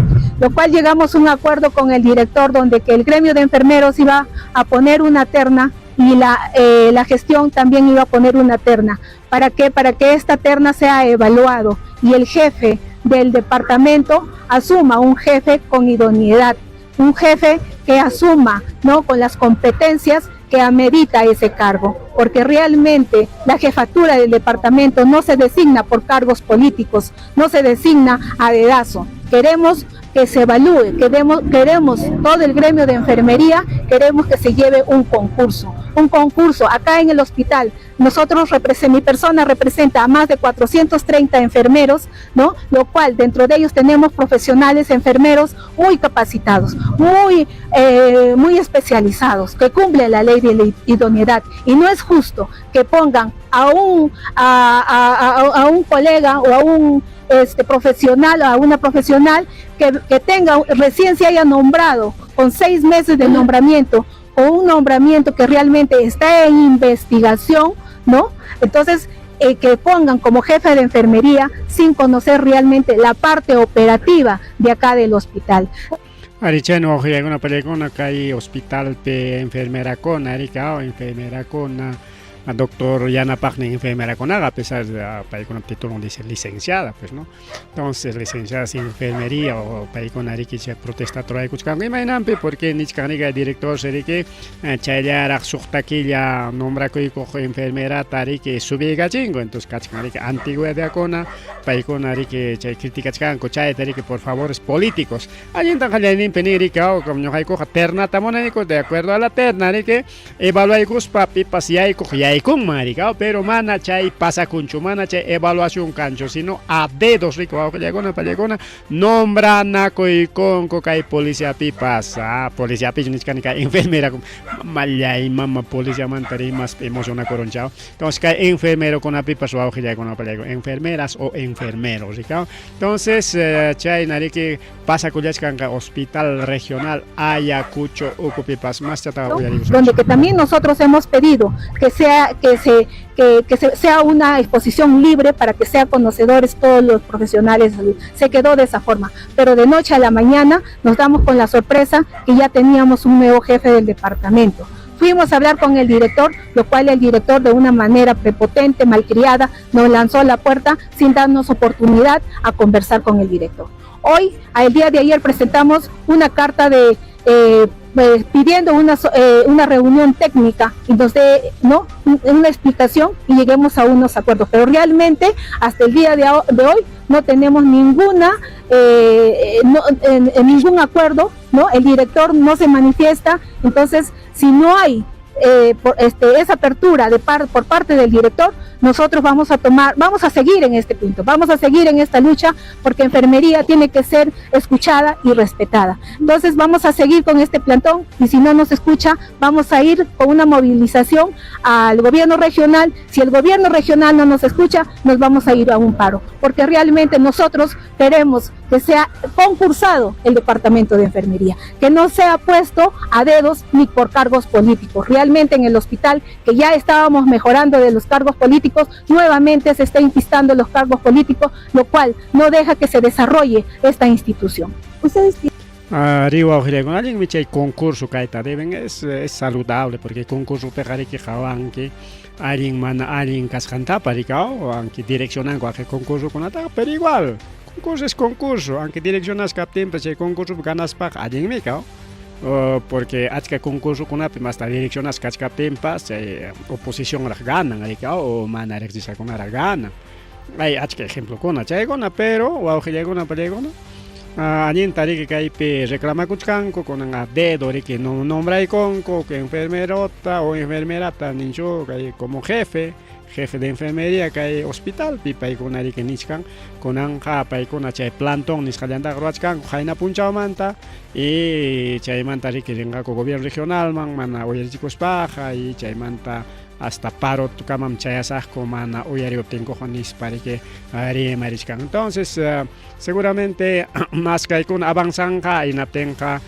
lo cual llegamos a un acuerdo con el director donde que el gremio de enfermeros iba a poner una terna y la gestión también iba a poner una terna. ¿Para qué? Para que esta terna sea evaluado y el jefe del departamento asuma un jefe con idoneidad, un jefe que asuma, ¿no?, con las competencias que amerita ese cargo, porque realmente la jefatura del departamento no se designa por cargos políticos, no se designa a dedazo. Queremos que se evalúe, queremos todo el gremio de enfermería, queremos que se lleve un concurso, un concurso acá en el hospital. Mi persona representa a más de 430 enfermeros, ¿no? Lo cual dentro de ellos tenemos profesionales enfermeros muy capacitados, muy especializados, que cumplen la ley de la idoneidad. Y no es justo que pongan a un colega o a un profesional o a una profesional que recién se haya nombrado con 6 meses de nombramiento, o un nombramiento que realmente está en investigación, ¿no? Entonces, que pongan como jefe de enfermería sin conocer realmente la parte operativa de acá del hospital. Aricheno, ojo, alguna película que hay hospital de enfermera con, Erika, o enfermera con, a doctor Yana Pagni, enfermera con, a pesar de, a, para con título dice licenciada, pues, ¿no? Entonces, licenciada sin enfermería, o para con Erika se protesta trae cuchcan, imaginampe, porque nichcaniga director sería que chayara suhtaquilla nombra que cojo enfermera tari que subiga chingo, entonces cachcaniga antigua de acona, para con Erika chay crítica chcanco, chay tari que por favores políticos. Alguien tan jalín penirica o como no hay coja terna tamonanico, de acuerdo a la terna, que evalúa y cuspa pipas y hay coja y hay con marica, pero mana chay pasa cuncho, mana chay evaluación cancho, sino a dedos rico, aunque llegona pa llegona, nombra naco y con coca y policía pipas, ah, policía pipas, ni canica, enfermera, malla y mamá policía mantari más emociona coronchao. Entonces cae enfermero con la pipa su auge ya con la pa llegona, enfermeras o enfermeros, rico. Entonces chay narique pasa cuyachcanca hospital regional Ayacucho Ucupipas, más chata, ¿No? voy a ir Donde que también nosotros hemos pedido que sea, que se, que, que se, sea una exposición libre para que sean conocedores todos los profesionales de salud. Se quedó de esa forma, pero de noche a la mañana nos damos con la sorpresa que ya teníamos un nuevo jefe del departamento. Fuimos a hablar con el director, lo cual el director de una manera prepotente, malcriada, nos lanzó a la puerta sin darnos oportunidad a conversar con el director. Hoy, al día de ayer, presentamos una carta de pidiendo una reunión técnica y nos dé, ¿no?, una explicación y lleguemos a unos acuerdos. Pero realmente hasta el día de hoy no tenemos ningún acuerdo, ¿no? El director no se manifiesta. Entonces, si no hay esa apertura por parte del director, nosotros vamos a tomar, vamos a seguir en este punto, vamos a seguir en esta lucha, porque enfermería tiene que ser escuchada y respetada. Entonces vamos a seguir con este plantón, y si no nos escucha, vamos a ir con una movilización al gobierno regional. Si el gobierno regional no nos escucha, nos vamos a ir a un paro, porque realmente nosotros queremos que sea concursado el departamento de enfermería, que no sea puesto a dedos ni por cargos políticos. Realmente en el hospital, que ya estábamos mejorando de los cargos políticos, nuevamente se está enquistando los cargos políticos, lo cual no deja que se desarrolle esta institución. Ustedes tienen Arriba, ojalá, con alguien me eche el concurso que está, deben, es saludable, porque el concurso pegaré que jaban, que alguien mana, alguien cascanta, paricao, aunque direccionan cualquier concurso con ataque, pero igual, concurso es concurso, aunque direccionas capten, pues el concurso ganas pa, alguien me cao. O porque achka concurso con api más direccionas cachcapten pas, oposición las ganan, ahí cao, o mana rexisa con la gana. Hay achka ejemplo con achaygona, pero o augelegona, pelegona. Ah, añin tari que caipe reclama cuchcanco con a dedo que no nombra y conco que enfermerota o enfermerata nincho que como jefe jefe de enfermería kay hospitalpi paykuna riki nichkan kunanqa paykuna chay plantón nisqallantaqa ruwachkanku qayna punchawmanta y chaymanta riki rinqaku gobierno regionalman mana uyarichikuspaqa y chaymanta hasta paro kamam chayasaqku mana uyariyuptinkuqa nispa riki rimarichkan. Entonces seguramente mas kaykuna avanzanqa hinaptinqa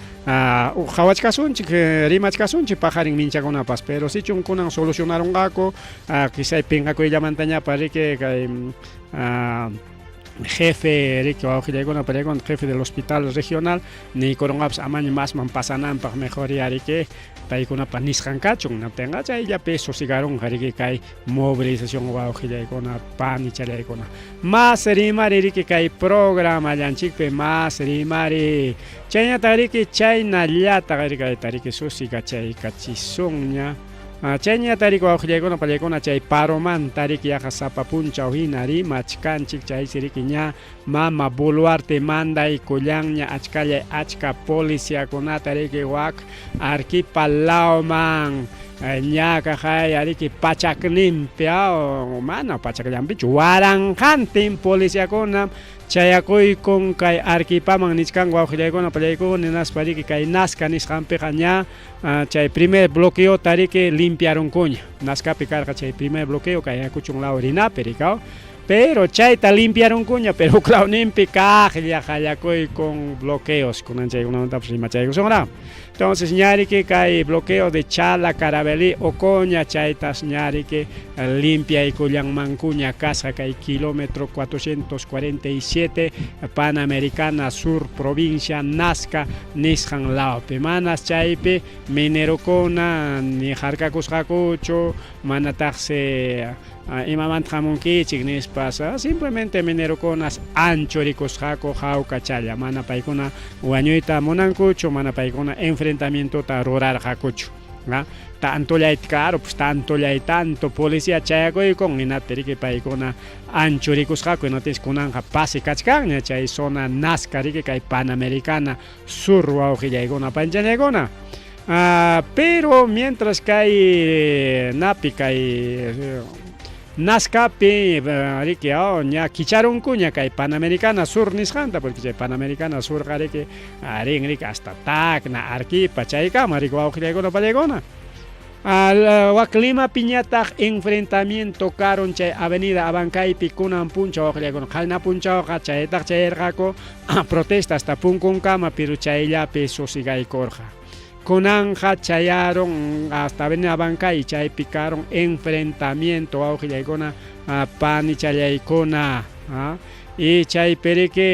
qhawachkasunchik rimachkasunchik paqarin minchakunapas pero sichun kunan solucionarunqaku quizá pinqakuyllamantañapas riki kay jefe riki wawqillaykuna pallaykuna jefe del hospital regional niykurunqapas amaña masman pasananpaq mejor ya riki paykunapa nisqan kachun hinaptinqa chayllapi sosigarunqa riki kay movilización wawqillaykuna panichallaykuna mas rimari riki kay programallanchikpi mas rimari chaynataq riki chaynallataq riki kayta riki susigachaykachisuña chayñataq riki wawqillaykuna pallaykuna chay paromanta riki yaqa sapa punchaw hina rimachkanchik chaysi riki ña mama Boluarte mandaykullanña achkallay achka policiakunata riki wak Arequipa lawman ña kaqay riki pachakninpi mana pachakllanpichu waranqantin policiakuna chayakuykun kay Arequipaman nichkanku wawqillaykuna pallaykuna hinaspa riki kay Nazca nisqanpiqa ña chay primer bloqueota riki limpiarunkuña Nazcapi karqa chay primer bloqueo kay Ayacucho law rinapi rikaw pero chayta limpiarunkuña pero huk lawninpi kaqlla qallakuykun bloqueos kunan chaykunamantapas rimachaykusunraq. Entonces ña riki kay bloqueo de Chala, Carabelí, Ocoña chaytas ña riki limpiaykullanmankuña kasqa kay kilómetro 447 Panamericana Sur provincia Nazca nisqan lawpi manas chaypi minerokuna ni harkakusqakuchu manataqsi imamanta hamunkichik nispas simplemente minerokunas anchurikusqaku hawkachalla mana paykuna wañuyta munankuchu mana paykuna enfrentamientota rurarqakuchu tantollay caro pues tantollay tanto policía chayakuykun hinaptin riki paykuna anchurikusqaku hinaptinsi kunanqa pase kachkanña chay zona Nazca riki kay Panamericana Sur wawqillaykuna panchallaykuna pero mientras kay napi kay Nazcapi riki ña kicharunkuña kay Panamericana Sur nisqanta porque chay Panamericana Surqa riki rin riki hasta Tacna, Arequipa chaykama riki wawqillaykuna pallaykuna. Wak Limapiñataq enfrentamiento karun chay avenida Abancaypi kunan punchaw wawqillaykuna qayna punchawqa chaytaq chayarqaku protesta hasta punkunkama pero chayllapi susigaykurqa. Kunanqa chayarun hasta avenida Abancay chaypi karun enfrentamiento wawqillaykuna panichallaykuna y chaypi riki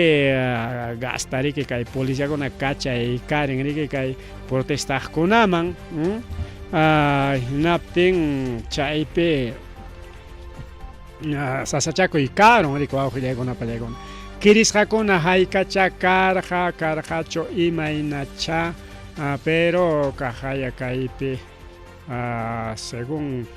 gasta riki kay policiakuna kachaykarin riki kay protestaqkunaman hinaptin chaypi sasachakuy karun riki wawqillaykuna pallaykuna kirisqakuna haykacha karqa karqachu imaynacha pero kaqaya kaypi según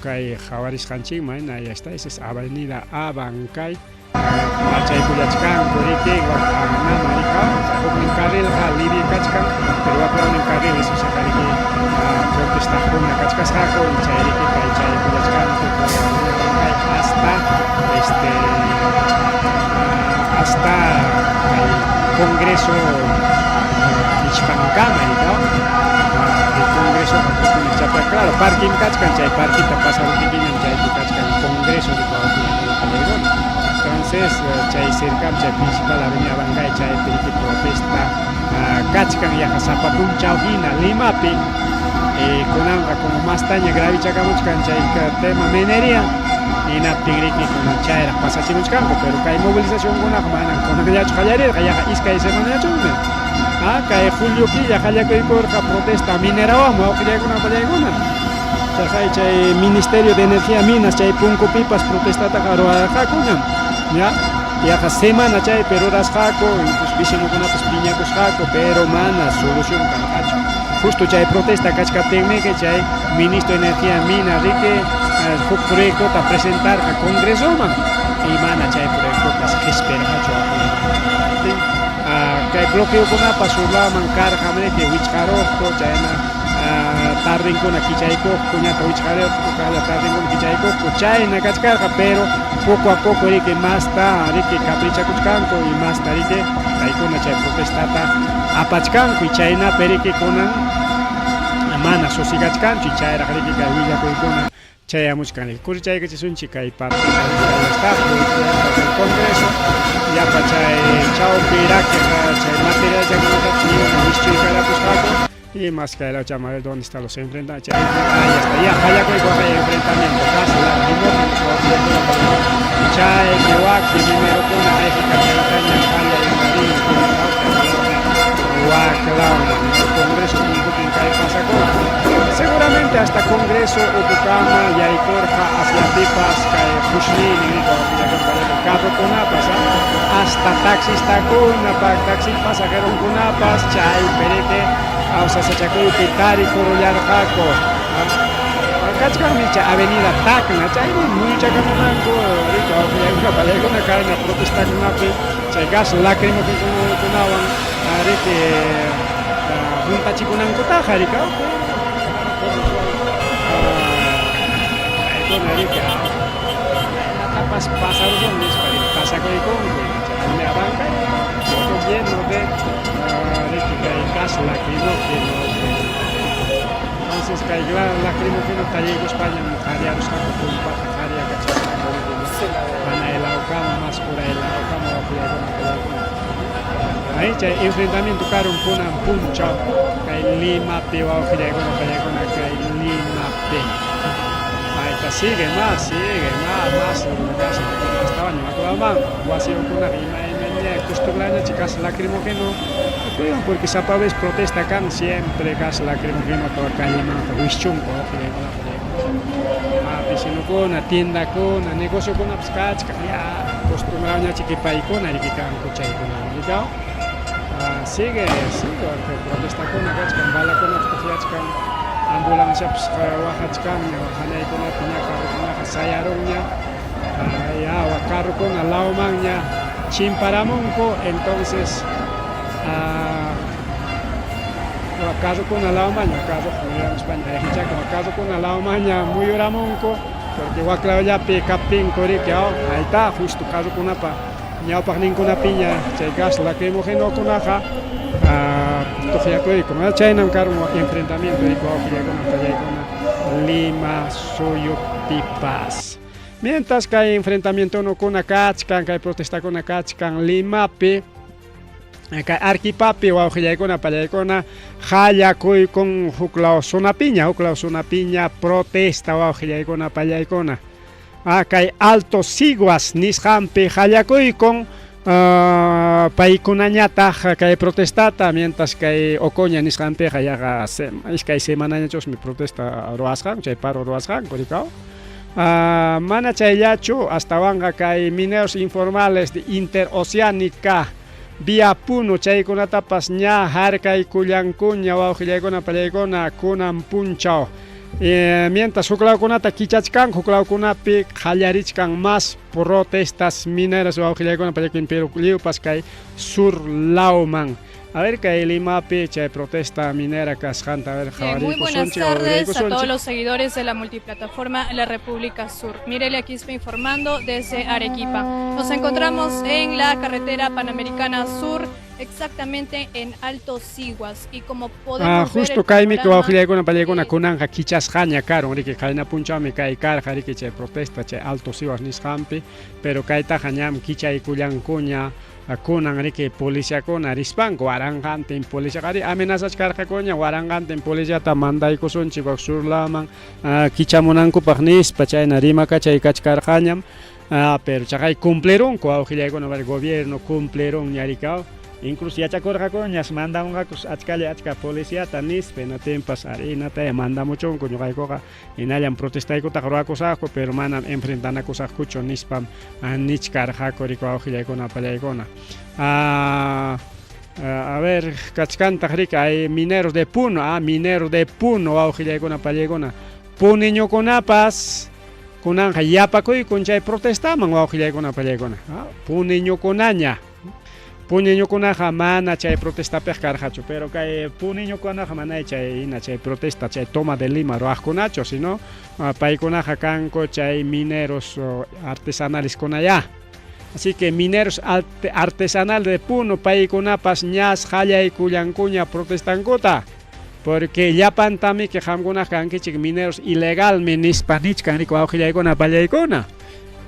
kay qhawarisqanchikman hina ahí está esa es avenida Abancay machaykullachkanku riki wak nama rika huknin carrilqa libre kachkan pero wak lawnin carril esosaqa riki protestaqkuna kachkasqaku chay riki kay chaykullachkanku Abancay hasta este hasta kay Congreso hichpankama rika el Congreso claro parquim kachkan chay parquita pasaruptikiñam chaypi kachkan Congreso entonces chay cercam chay principal avenida Abancay chaypi riki protesta kachkan yaqa sapa punchaw hina Limapi kunanqa como mastaña gravichakamuchkan chay tema minería hinaptin riki kunan chayraq pasachimuchkanku pero kay movilizacionkunaqa manan kunanllachu qallarirqa yaqa iskay semanallachunmi kay julio killa qallakuykurqa protesta minerawan wawqillaykuna pallaykuna chaqay chay Ministerio de Energía Minas chay punkupipas protestataqa rurarqakuñam ña yaqa semana chaypi rurasqaku incluso vecinokunapas piñakusqaku pero mana solución karqachu justo chay protesta kachkaptinmi chay ministro de Energía Minas riki huk proyectota presentarqa Congresoman y mana chay proyectopas qhispirqachu kay bloqueokunapas sur lawman karqam riki wichqaruqku chayna Tardenkuna kichaykuqku, ñataq wichqariqku, kaqlla tardenkuna kichaykuqku, chayna kachkarqa, pero poco a poco riki masta riki caprichakuchkanku y masta riki paykuna chay protestata apachkanku y chaynapi riki kunan mana susigachkanchu y chayraq riki kay willakuykuna chayamuchkan riki. Kurichaykachisunchik kay parte kay Congreso llapa chay chawpi rakiq chay materialchakunatapas lliwta wischuykarapusqaku y más kay lawchama a ver dónde está los enfrentamientos chay ahí está ya qallakuyku kay enfrentamiento gas lacrimógenos chaypi wakpi minerokuna ayqikachaytaña qallarinku waklawman Congreso punkupim kay pasakun seguramente hasta Congreso ukukama yaykurqa asllapipas kay qushniynin carrokunapas hasta taxistakuna taxi pasajeronkunapas chaypi riki sasachakuypi tarikurullarqaku. Kachkanmi chay avenida Tacna, chaymi muyuchakamunanku riki wawqillaykuna pallaykuna kayna protestakunapi chay gas lacrimógenokunawan riki huntachikunankutaqa riki paykuna riki imatapas pasarusun nispa pasakuykunku chaymi abankay todo lleno de riki kay gas lacrimógeno. Entonces kay lacrimógeno tallaykuspañam qhariyarusqaku tumpata qhariyakachasqaku hanay lawkama mas uray lawkama wawqillaykuna pallaykuna. Ahí chay enfrentamiento karun kunan punchaw kay Limapi wawqillaykuna pallaykuna kay Limapi. Ahí está, sigue más, sigue más, más gas astawan waklaman wasiyukunaqa ima imaña costumbrañachi gas lacrimógeno porque sapa vez protesta kan siempre gas lacrimógeno toda callemanta wischunku wawqillaykuna pallaykuna. Vecinokuna, tiendakuna, negociokunapas kachkan ya costumbrañachi paykuna riki kanku chaykuna rikaw. Sigue, sigue protestakuna kachkan, balakunapas tuqyachkan, ambulanciapas waqachkanña, hanaykunapi ña carrokunaqa sayarunña, ya carrokuna lawmanña chimparamunku, entonces carrokuna lawmanña, carro muyuramuspaña ayqichakun, carrokuna lawmanña muyuramunku, porque waklawllapi kaptinku riki ahí está, justo carrokunapa ñawpaqninkunapiña chay gas lacrimógenokunaqa tuqyakuyku. Chaynam karun enfrentamiento riki wawqillaykuna pallaykuna Lima suyupipas. Mientras kay enfrentamientonokuna kachkan, kay protestakuna kachkan Limapi, kay Arequipapi wawqillaykuna pallaykuna qallakuykun huklaw zonapiña, huklaw zonapiña protesta wawqillaykuna pallaykuna. Kay Alto Siguas nisqanpi qallakuykun paykunañataq kay protestata, mientras kay Ocoña nisqanpiqa yaqa iskay semanañachusmi protesta ruwasqanku, chay paro ruwasqanku rikaw. Mana chayllachu, astawanqa kay mineros informales de Interoceánica vía Puno chaykunatapas ña harkaykullankuña wawqillaykuna pallaykuna kunan punchaw. Mientras huklawkunata kichachkanku, huklawkunapi qallarichkan más protestas mineras wawqillaykuna pallaykuna, pero lliwpas kay sur lawman. A ver, kay Limapi chay protesta minera kasqanta, a ver, Bien, muy buenas tardes a todos los seguidores de la multiplataforma La República Sur. Mirelia Quispe informando desde Arequipa. Nos encontramos en la carretera Panamericana Sur, exactamente en Alto Siguas. Y como podemos justo ver, kaymi wawqillaykuna pallaykuna kunanqa kichasqaña karun riki qayna punchawmi kay karqa riki chay protesta chay Alto Siguas nisqanpi, pero kaytaqa ñam kichaykullankuña kunan riki policiakuna rispanku waranqantin policiaqa amenazachkarqakuña waranqantin policiata mandaykusunchik wak sur lawman kichamunankupaq nispa chayna rimakachay kachkarqañam, pero chaqay cumplirunku wawqillaykuna, gobierno cumplirunña rikaw. Incluso yachakurqakuñas mandamunqakus achkalla achka policiata nispa, hinaptinpas ari hinataya mandamuchunku ñuqaykuqa hinallam protestaykutaqa ruwakusaqku, pero manam enfrentanakusaqkuchu nispam nichkarqaku riki wawqillaykuna pallaykuna. A ver, kachkantaq riki hay mineros de Puno, mineros de Puno wawqillaykuna pallaykuna. Puniñukunapas kunanqa yapakuykun chay protestaman wawqillaykuna pallaykuna. Puniñukunaña. Puneñokunaqa mana chay protestapiqa karqachu, pero kay puneñokunaqa mana chay hina chay protesta, chay toma de Lima ruwaqkunachu, sino paykunaqa kanku chay mineros artesanaleskunayá. Así que mineros artesanal de Puno paykunapas ñas qallaykullankuña protestankuta. Porque llapantamiki qamkunaqa kankichik mineros ilegalmi nispa nichkan riki wawqillaykuna pallaykuna.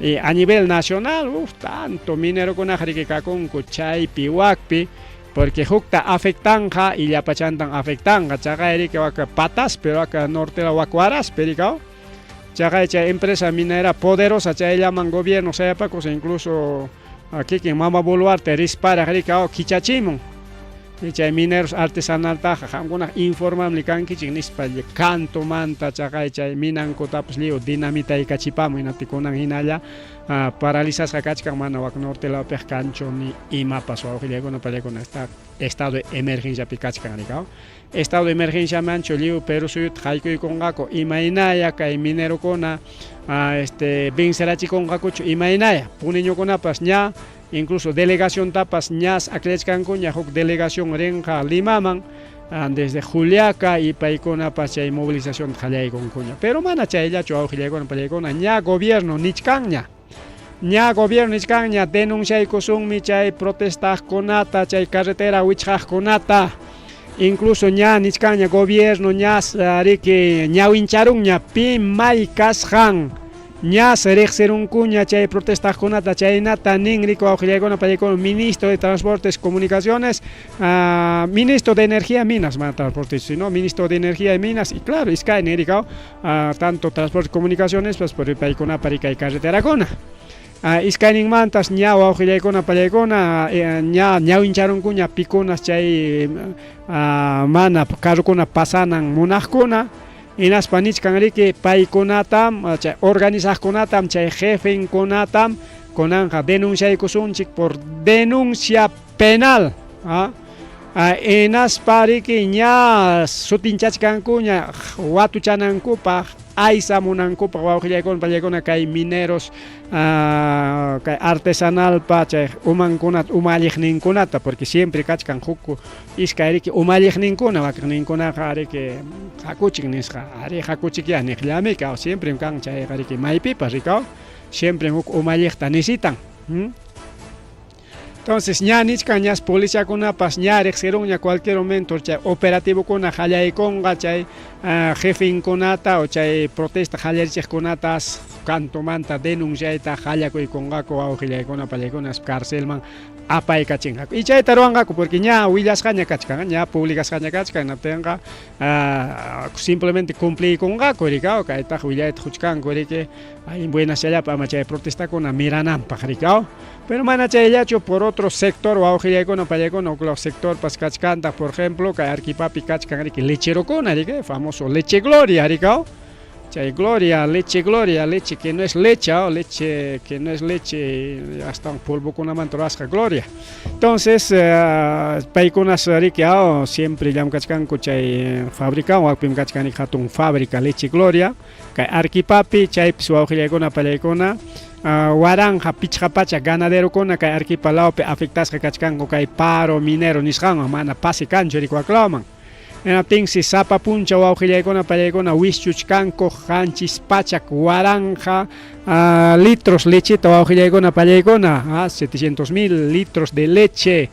Y a nivel nacional, uf, tanto minerokunaqa riki kakunku chaypi wakpi, porque hukta afectanja y llapachantan afectanja. Chaqay riki wak Pataspi, wak norte wak Huarazpi rikaw. Chaqay chay empresa minera poderosa chayllaman gobierno sayapakus incluso kikin Mama Boluarte risparaq rikaw kichachimun. Chay mineros artesanaltaqa qamkunaqa informable kankichik nispa cantomanta chaqay chay minankutapas lliw dinamitaykachipamun hinaptin kunan hinalla paralizasqa kachkan mana wak norte lawpiqa kanchu ni imapas wawqillaykuna pallaykuna está estado de emergenciapi kachkan rikaw. Estado de emergenciamanchu lliw Perú suyuta haykuykunqaku imaynaya kay minerokuna vencerachikunqakuchu imaynaya puneñokunapas ña incluso delegaciontapas ñas aklachkankuña huk delegación rinqa Limaman desde Juliaca y paykunapas chay movilización qallaykunkuña. Pero mana chayllachu wawqillaykuna pallaykuna ña gobierno nichkanña. Ña gobierno nichkanña denunciaykusunmi chay protestaqkunata, chay carretera wichqaqkunata. Incluso ña nichkanña gobierno ñas riki ñawincharunña pi may kasqan. Ñas riqsirunkuña chay protestaqkunata chaynata nin riki wawqillaykuna pallaykuna ministro de Transportes Comunicaciones, ministro de Energía y Minas, mana transportes, sino ministro de Energía y Minas, y claro, iskaynin rikaw, tanto Transportes y Comunicaciones, pues por paykunapa riki kay carreterakuna. Iskayninmantas ña wawqillaykuna pallaykuna ña ñawincharunkuña pikunas chay mana carrokuna pasanan munaqkuna. Hinaspa nichkan riki paykunatam chay organizaqkunatam chay jefenkunatam kunanqa denunciaykusunchik por denuncia penal. Hinaspa riki ña sutinchachkankuña watuchanankupaq aysamunankupaq wawqillaykuna pallaykuna kay mineros kay artesanalpa chay umankunata umalliqninkunata porque siempre kachkan huk iskay riki umalliqninkuna wakiqninkunaqa riki hakuchik nisqa ari hakuchik ya niqllami kaw siempre kan chayqa riki maypipas rikaw siempre huk umalliqta necesitan. Entonces ña nichkan ñas policiakunapas ña riqsirunña cualquier momento chay operativokuna qallaykunqa chay jefenkunata o chay protesta qallarichiqkunatas cantomanta denunciayta qallakuykunqaku wawqillaykuna pallaykunas carcelman apaykachinqaku. Y chayta ruwanqaku porque ña willasqaña kachkan, ña publicasqaña kachkan, hinaptinqa simplemente cumpliykunqaku rikaw kaytaqa willayta quchkanku riki allin buenasllapa ama chay protestakuna mirananpaq rikaw. Pero mana chayllachu por otro sector wawqillaykuna pallaykuna huk sectorpas kachkantaq, por ejemplo kay Arequipapi kachkan riki lecherokuna riki famoso leche gloria rikaw. Chay gloria, leche gloria, leche que no es leche, leche que no es leche, hasta un polvokunamanta rurasqa gloria. Entonces, paykunas riki siempre llamkachkanku chay fabricawan, wakpim kachkan hatun fábrica leche gloria, kay Arequipapi chaypis wawqillaykuna pallaykuna 1500 ganaderokuna kay Arequipa lawpi afectasqa kachkanku kay paro minero nisqanwan mana pase kanchu riki waklawman. Hinaptinsi sapa punchaw wawqillaykuna pallaykuna wischuchkanku 700,000 litros lecheta wawqillaykuna pallaykuna, 700,000 litros de leche.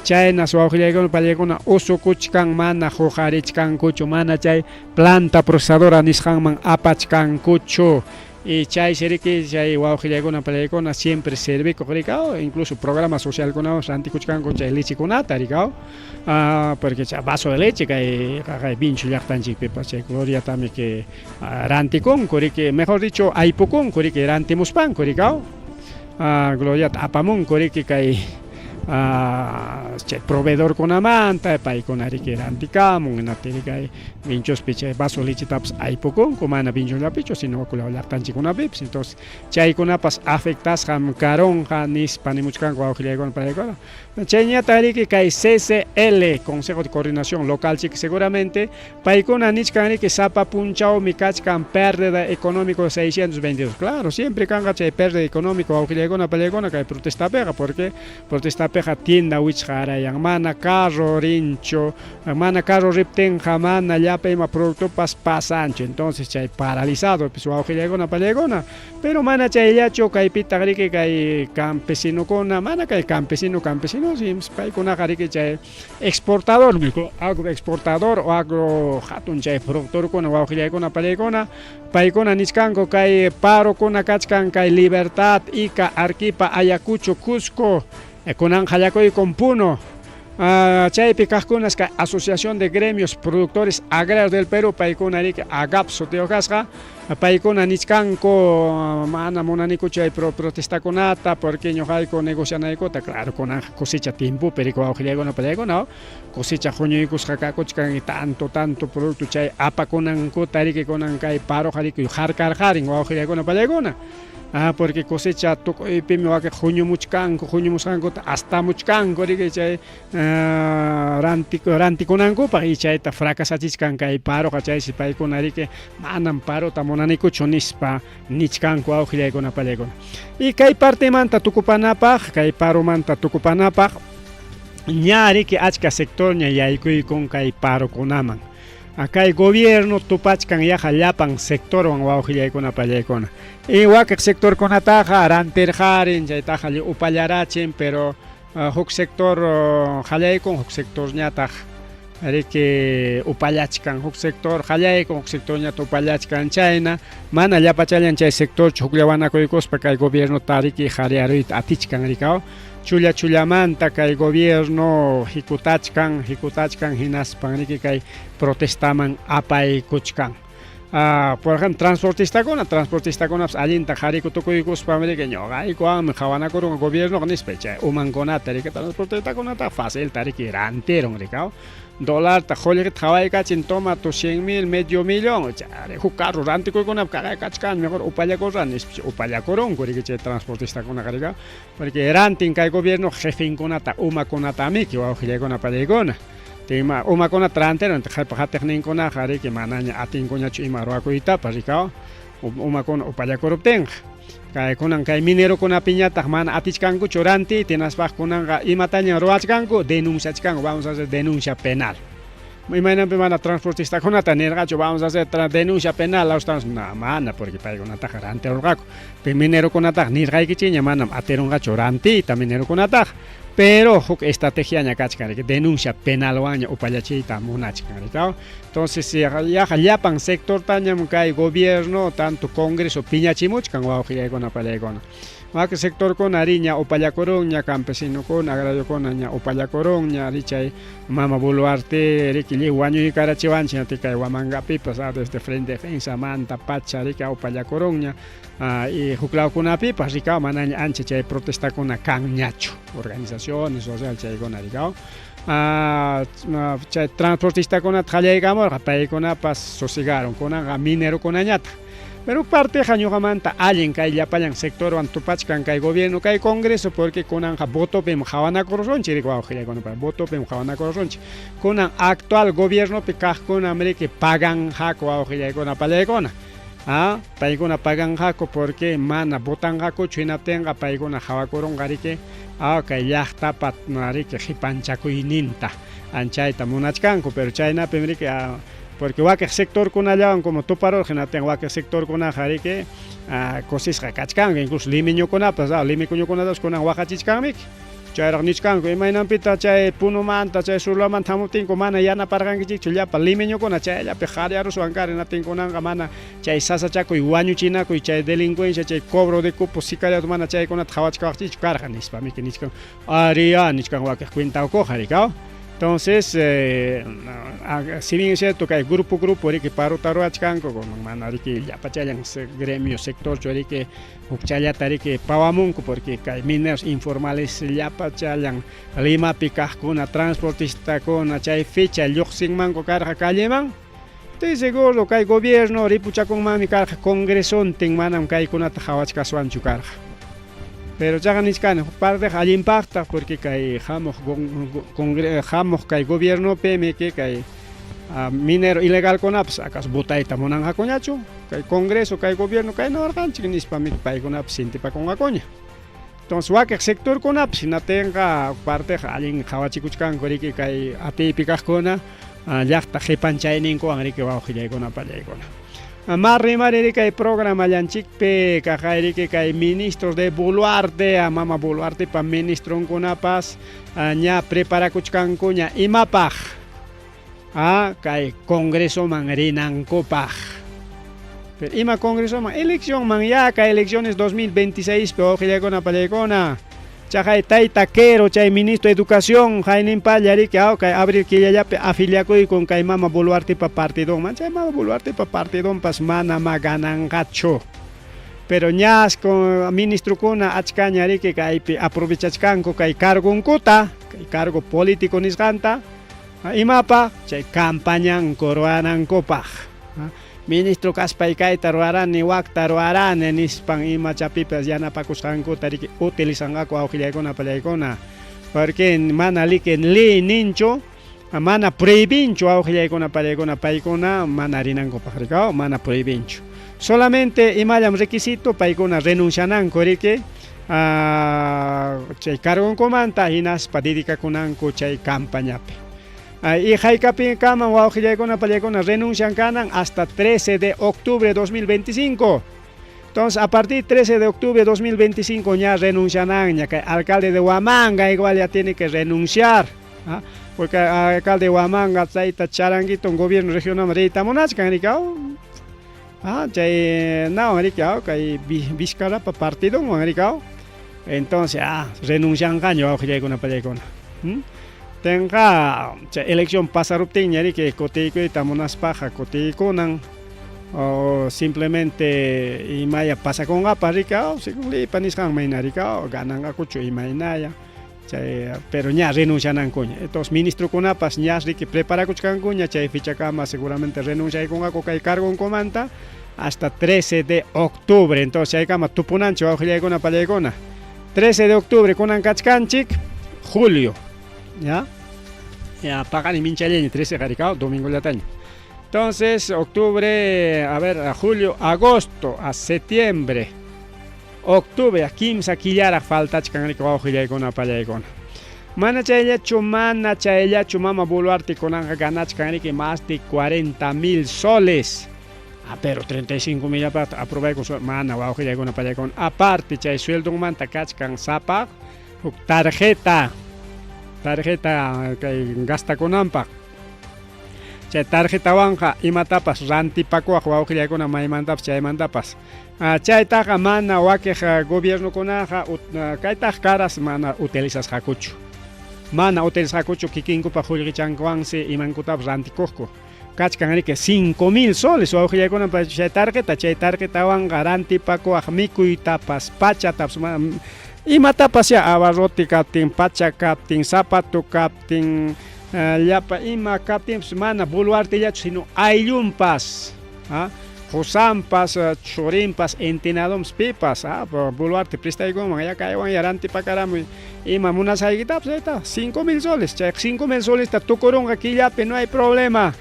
Chaynas wawqillaykuna pallaykuna usukuchkan mana huqarichkankuchu, mana chay planta procesadora nisqanman apachkankuchu. Y chaysi riki chay wawqillaykuna pallaykuna siempre servikuq rikaw, incluso programa socialkunawan rantikuchkanku chay lechekunata rikaw, porque chay vaso de leche kay qaqay Vincho llaqtanchikpipas chay gloriatami que rantikunku riki, mejor dicho aypukunku riki rantimuspanku rikaw, gloriata apamunku riki kay chay proveedorkunamanta paykuna riki rantikamun, hinaptin kay Vinchospi chay vaso lechetapas aypukunku mana Vinchollapichu sino waklaw llaqtanchikkunapipas. Entonces chaykunapas afectasqam karunqa nispa nimuchkanku wawqillaykuna pallaykuna. Chayñata riki kay CCL, Consejo de Coordinación Local chik seguramente paykuna nichkan riki sapa punchawmi kachkan pérdida económico 622. Claro, siempre kanqa chay pérdida económico wawqillaykuna pallaykuna kay protestapiqa porque protestapiqa Limapiqa tienda wichqarayan, mana carro rinchu, mana carro riptinqa mana llapa ima productopas pasanchu, entonces chay paralizado pis wawqillaykuna pallaykuna, pero mana chayllachu kaypitaq riki kay campesinokuna, mana kay campesino campesino paykunaqa riki chay exportador, agro exportador o agro hatun chay productorkuna wawqillaykuna pallaykuna, paykuna nichkanku kay parokuna kachkan kay Libertad, Ica, Arequipa, Ayacucho, Cusco, kunan qallakuykum Puno. Chaypi kaqkunas kay Asociación de Gremios Productores Agrarios del Perú, paykuna riki AGAP sutiyuq kasqa, paykuna nichkanku mana munanikuchu chay protestakunata porque ñuqayku negocianaykuta, claro kunanqa cosecha tiempopi riki wawqillaykuna pallaykuna cosecha huñuykusqa kakuchkan tanto tanto producto chay apakunankuta riki kunan kay paroqa riki harkarqarin wawqillaykuna pallaykuna. Porque cosecha tukuypimi wakin huñumuchkanku, huñumusqankuta astamuchkanku riki chay rantikunankupaq y chayta fracasachichkan kay paroqa, chaysi paykuna riki manam parota munanikuchu nispa nichkanku wawqillaykuna pallaykuna. Y kay partemanta tukupanapaq, kay paromanta tukupanapaq, ña riki achka sectorña yaykuykun kay parokunaman. Kay gobierno tupachkan yaqa llapan sectorwan wawqillaykuna pallaykuna. Y wakiq sectorkunataqa rantirqarin, chaytaqa upallarachin, pero huk sector qallaykun, huk sectorñataq riki upallachkan, huk sector qallaykun, huk sectorñataq upallachkan, chayna mana llapachallan chay sectorchu hukllawanakuykuspa kay gobiernota riki qhariyaruyta atichkan rikaw. Chulla chullamanta kay gobierno hikutachkan, hikutachkan hinaspan riki kay protestaman apaykuchkan. Por ejemplo, transportistakuna, transportistakunapas allinta qhariku tukuykuspa riki ñuqaykuwanmi qhawanakurun gobierno nispa chay umankunata riki transportistakunata facilta riki rantirun rikaw. Dolarta qullqita qhawaykachin toma tu 100 000, medio millón, chari huk carro rantikuykunapaq kaqaykachkan mejor upallakurani nispa upallakurunku riki chay transportistakunaqa rikaw, porque rantin kay gobierno jefenkunata umakunata miki wawqillaykuna pallaykuna. Tima umakunata rantirun qhipa qatiqninkunaqa riki manaña atinkuñachu ima ruwakuytapas rikaw, umakuna upallakuruptinqa. Kay kunan kay minerokunapiñataq mana atichkankuchu rantiyta, hinaspaq kunanqa imataña ruwachkanku, denunciachkanku, vamos a hacer denuncia penal. Imaynanpi mana transportistakunata nirqachu, vamos a hacer denuncia penal, no, mana, porque paykunataqa rantirurqaku. Minerokunataqa nirqaykichikña manam atirunqachu rantiyta minerokunataqa, pero huk estrategiaña kachkan riki, denuncia penalwanña upallachiyta munachkan rikaw. Entonces yaqa llapan sectortañam kay gobierno, tanto Congreso piñachimuchkan wawqillaykuna pallaykuna. Wakin sectorkuna riña upallakurunña, campesinokuna, agrariokuna ña upallakurunña, richay mama Boluarte riki lliw wañuykarachiwanchik kay Huamangapipas, desde Frente Defensa manta pacha riki upallakurunña, y huklawkunapipas rikaw manaña ancha chay protestakuna kanñachu, organizaciones social chaykuna rikaw. Chay transportistakunata qallaykamurqa paykunapas sosigaron, kunanqa minerokunañataq. Pero parteqa ñuqamanta allin kay llapallan sectorwan tupachkan kay gobierno, kay Congreso, porque kunanqa votopim qhawanakurunchik riki wawqillaykuna, votopim qhawanakurunchik. Kunan actual gobiernopi kaqkuna riki paganqaku wawqillaykuna pallaykuna. Paykuna paganqaku porque mana votanqakuchu, hinaptinqa paykuna qhawakurunqa riki kay llaqtapa riki qipanchakuyninta anchayta munachkanku, pero chaynapim riki porque wakiq sectorkunallawan como tuparurqa, hinaptin wakiq sectorkunaqa riki kusisqa kachkanku, incluso limeñokunapas, limikuñukunatapas kunan waqachichkanmiki. Chayraq nichkanku imaynanpita chay Punomanta, chay Surlamanta hamuptinku mana yanaparqankichikchu llapa limeñokuna chayllapi qhariyaruswan kari, hinaptin kunanqa mana chay sasachakuy wañuchinakuy, chay delincuencia, chay cobro de cupos sicariato mana chaykunata qhawachkawaqchikchu karqa nispa miki nichkan, ariya nichkan wakiq cuentawkuqa rikaw. Entonces, si bien es cierto que hay grupo, grupo, riki parota ruwachkanku, mana riki llapachallan gremio, sectorchu riki hukchallata riki pawamunku, porque kay mineros informales llapachallan Limapi kaqkuna, transportistakuna, chay fecha lluqsinmanku karqa calleman. Estoy seguro kay gobierno ripuchakunmanmi karqa congresontin, manam kaykunata qhawachkaswanchu karqa. Pero chaqa nichkani parteqa allinpaqtaq, porque kay hamuq hamuq kay gobiernopi miki kay minero ilegalkunapas acaso votayta munanqakuñachu kay congreso, kay gobierno kay nawarqanchik nispa miki paykunapas sintipakunqakuña. Entonces wakiq sectorkunapas hinaptinqa parteqa allin qhawachikuchkanku riki kay atiypi kaqkuna llaqta qipanchayninkuwan riki wawqillaykuna pallaykuna. Ma rimari kay programallanchikpi kaqay riki kay ministros de Boluarte, mama Boluartepa ministronkunapas ña preparakuchkankuña imapaq kay congresoman rinankupaq. Pero ima congresoman eleccionman ya kay elecciones 2026 pi wawqillaykuna pallaykuna. Chaqay tayta Quero chay ministro de educación hayninpalla riki kay abril killallapi afiliakuykun kay mama Boluartepa partidonman, chay mama Boluartepa partidonpas mana ma gananqachu. Pero ñas con ministrokuna achkaña riki kaypi aprovechachkanku kay cargonkuta, kay cargo político nisqanta, imapaq chay campañanku ruwanankupaq. Ministro kaspay kayta ruwarani, wakta ruwarani nispan imachapipas yanapakusqankuta riki utilizanqaku wawqillaykuna pallaykuna. Porque mana liki ley ninchu, mana prohibinchu wawqillaykuna pallaykuna paykuna mana rinankupaq rikaw, mana prohibinchu. Solamente imallam requisito paykuna renunciananku riki chay cargonkumanta hinaspa dedicakunanku chay campañapi. Y haykapikaman wawqillaykuna pallaykuna renuncian kanan hasta 13 de octubre de 2025. Entonces, a partir del 13 de octubre de 2025 ya renunciarán, ya que alcalde de Huamanga igual ya tiene que renunciar, ¿ah? Porque alcalde de Huamanga, chayta charanguito, un gobierno regional, reyta munachkan, rikao. Ah, chay, no, rikao, kay Vizcarrapa partido, rikao. Entonces, renuncian caño, wawqillaykuna pallaykuna. Tenga chay elección pasaruptinña riki kutiykuyta munaspaqa kutiykunan o simplemente imaya pasakunqapas rikao según leypa nisqanman hina rikao gananqakuchu imaynaya chay pero ña renuncianankuña. Entonces ministrokunapas ña riki preparakuchkankuña chay fechakama seguramente renunciaykunqaku kay cargonkumanta hasta 13 de octubre. Entonces chaykama tupunanchik wawqillaykuna pallaykuna. 13 de octubre kunan kachkanchik julio. ¿Ya? Ya paqarin minchallaña 13 qarikao domingo llataña. Entonces, octubre, a ver, a julio, agosto, a septiembre, octubre, a kimsa killaraq faltachkan riki wawqillaykuna pallaykuna. Mana chayllachu mama Boluarte kunanqa ganachkan riki más de 40,000 soles. Pero 35,000 aparte aprobaykun mana wawqillaykuna pallaykuna. Aparte chay sueldonmanta kachkan sapaq huk tarjeta kay gastakunanpaq. Chay tarjetawanqa imatapas rantipakuwaq wawqillaykuna maymantapas chaymantapas. Chaytaqa mana wakiq gobiernokunaqa kaytaq karas mana utilizasqakuchu. Mana utilizasqakuchu kikinkupaq qullqichankuwansi imankutapas rantikuqku. Kachkan riki 5,000 soles wawqillaykuna chay tarjeta, chay tarjetawanqa rantipakuwaq mikuytapas, pachatapas, imatapas ya abarrote kaptin, pacha kaptin, zapato kaptin, llapa ima kaptinpas mana Boluartellachu sino ayllunpas, qusanpas, churinpas, entenadompas pipas, Boluarte prestaykunman ya kaywan ya rantipakaramuy ima munasqaykitapas chayta 5,000 soles, chay 5,000 solesta tukurunqa killapi no hay problema.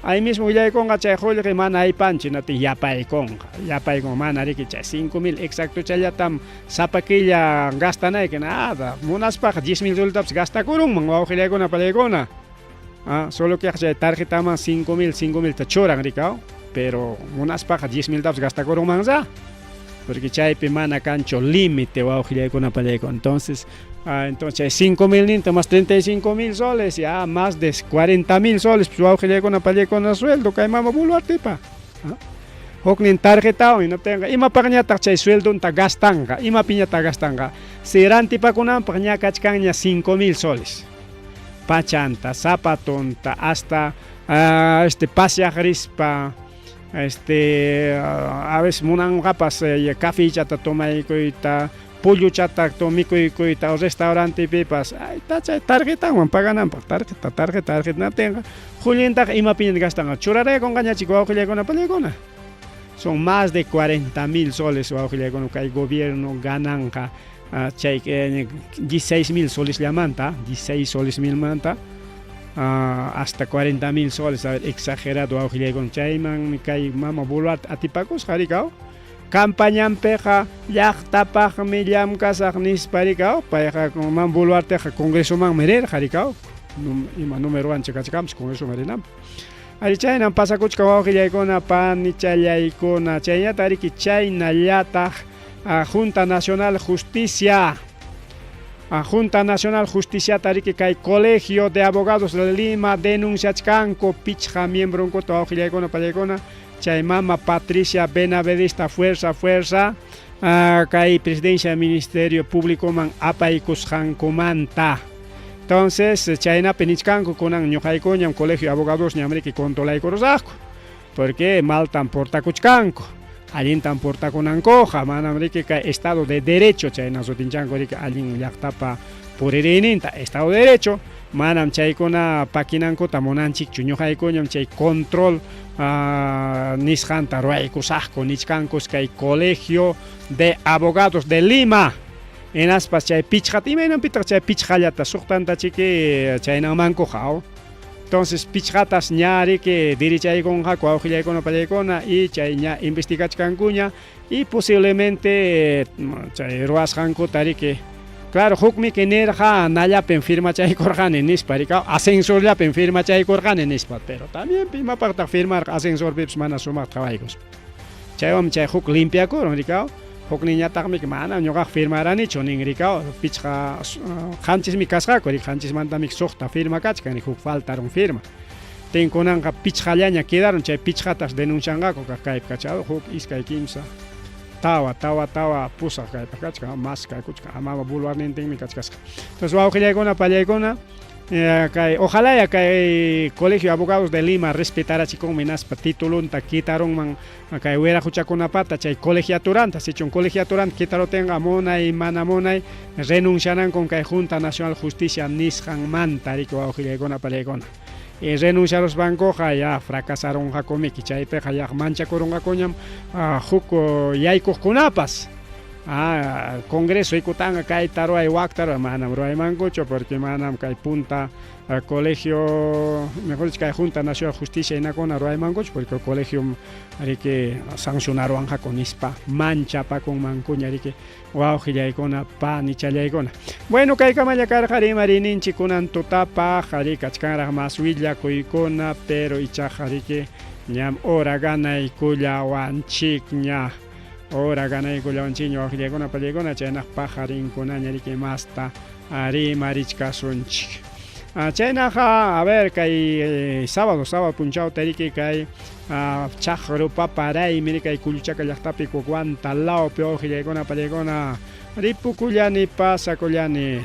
Ahí mismo willaykunqa chay qullqi mana aypanchu hinaptin yapaykunqa mana riki chay 5,000 exacto chayllatam sapa killa gastanayki nada munaspaqa 10,000 soletapas gastakurunman wawqillaykuna pallaykuna. Solo que chay tarjetaman 5,000 5,000 ta churan rikaw, pero munaspaqa 10,000 tapas gastakurunmansa. Porque chaypi mana kanchu límite wawqillaykuna pallaykuna. Entonces, entonces 5,000 ninta más 35,000 soles, ya más de 40,000 soles, pues wawqillaykuna pallaykuna sueldo kay mama Boluartepa. Huknin tarjetawan hinaptinqa imapaqñataq chay sueldonta gastanqa, imapiñataq gastanqa. Si rantipakunanpaq ña kachkanña 5,000 soles. Pachanta, zapatonta, hasta paseaq rispa, a veces munanqapas cafechata tomaykuyta, pollochata mikuykuyta o restaurantepipas, ayta chay tarjetanwan pagananpaq, tarjeta, tarjeta, tarjeta naptinqa qullqintaqa imapiña gastanqa, churaraykunqañachik wawqillaykuna pallaykuna. Son más de 40,000 soles wawqillaykuna kay gobierno gananqa chay 16,000 soles llamanta, 16 soles milmanta, hasta 40,000 soles, a ver, exagerado wawqillaykuna chayman kay mama Boluarte atipakusqa rikaw. Campañanpiqa llaqtapaqmi llamkasaq nispa rikaw, payqa man Boluarteqa congresomanmi rirqa rikaw, ima numerowancha kachkanpas congresoman rinanpaq. Ari chaynam pasakuchkan wawqillaykuna, panichallaykuna, chaynata riki chaynallataq Junta Nacional Justicia. Junta Nacional Justiciata riki kay Colegio de Abogados de Lima denunciachkanku pichqa miembronkuta wawqillaykuna, pallaykuna, chay mama Patricia Benavedista fuerza fuerza kay Presidencia Ministerio Públicoman apaykusqankumanta. Entonces, chaynapi nichkanku kunan ñuqaykuñam Colegio de Abogadosñam riki controlaykurusaqku, porque maltam portakuchkanku, allintam portakunankuqa, manam riki kay Estado de Derecho chayna sutinchanku riki allin llaqtapa puririyninta, Estado de Derecho, manam chaykuna pakinankuta munanchikchu, ñuqaykuñam chay control nisqanta ruwaykusaqku nichkankus kay Colegio de Abogados de Lima. Hinaspas chay pichqata, imaynanpitaq chay pichqallata suqtanta chiki chaynanmankuqa? Entonces pichqatas ña riki dirichaykunqaku wawqillaykuna pallaykuna y chay ña investigachkankuña y posiblemente chay ruwasqankuta riki. Claro, hukmi nirqa nallapim firmachaykurqani nispa riki, ascensorllapim firmachaykurqani nispa, pero también imapaqtaq firmarqa ascensorpipas mana sumaqta qhawaykuspa. Chaywanmi chay huk limpiakurun riki. Hukninñataqmi mana ñuqaqa firmaranichu nin rikaw, pichqa qanchismi kasqaku riki, qanchismantami suqta firma kachkan huk faltarun firma. Tinkunanqa pichqallaña quedaron chay pichqatas denuncianqaku kaq kaypi kachado huk iskay kimsa tawa tawa tawa pusaq kaypi kachkan mas kaykuchkan amama Boluarnintinmi kachkasqa. Entonces wawqillaykuna pallaykuna kay ojalá ya kay Colegio de Abogados de Lima respetarachikunmi naspa titulunta kitarunman kay wiraquchakunapata chay colegiaturanta, sichun colegiaturanta kitarutinqa munay mana munay renuncianankun kay Junta Nacional Justicia nisqanmanta riki wawqillaykuna pallaykuna. Y renunciaruspankuqa ya fracasarunqakumiki, chaypiqa ya manchakurunqakuñam huk yaykuqkunapas. Congreso ikutanqa kayta ruway wakta ruway manam ruwaymankuchu porque manam kay punta colegio, mejor dicho kay Junta Nacional Justicia hinakuna ruwaymankuchu porque colegio riki sancionaruwanqaku nispa manchapakunmankuña riki wawqillaykuna panichallaykuna. Bueno, kaykamalla karqa rimariyninchik kunan tutapaq, ari kachkanraq mas willakuykuna, pero ichaqa riki ñam hora ganaykullawanchikña. Hora ganaykullawanchikña wawqillaykuna pallaykuna, chaynaq pajarinkunaña riki masta rimarichkasunchik. Chaynaqa, a ver, kay sábado, sábado punchawta riki kay chaqru papa raymi kay Kulluchaka llaqtapi Huanta lawpi wawqillaykuna pallaykuna ripukullani pasakullani.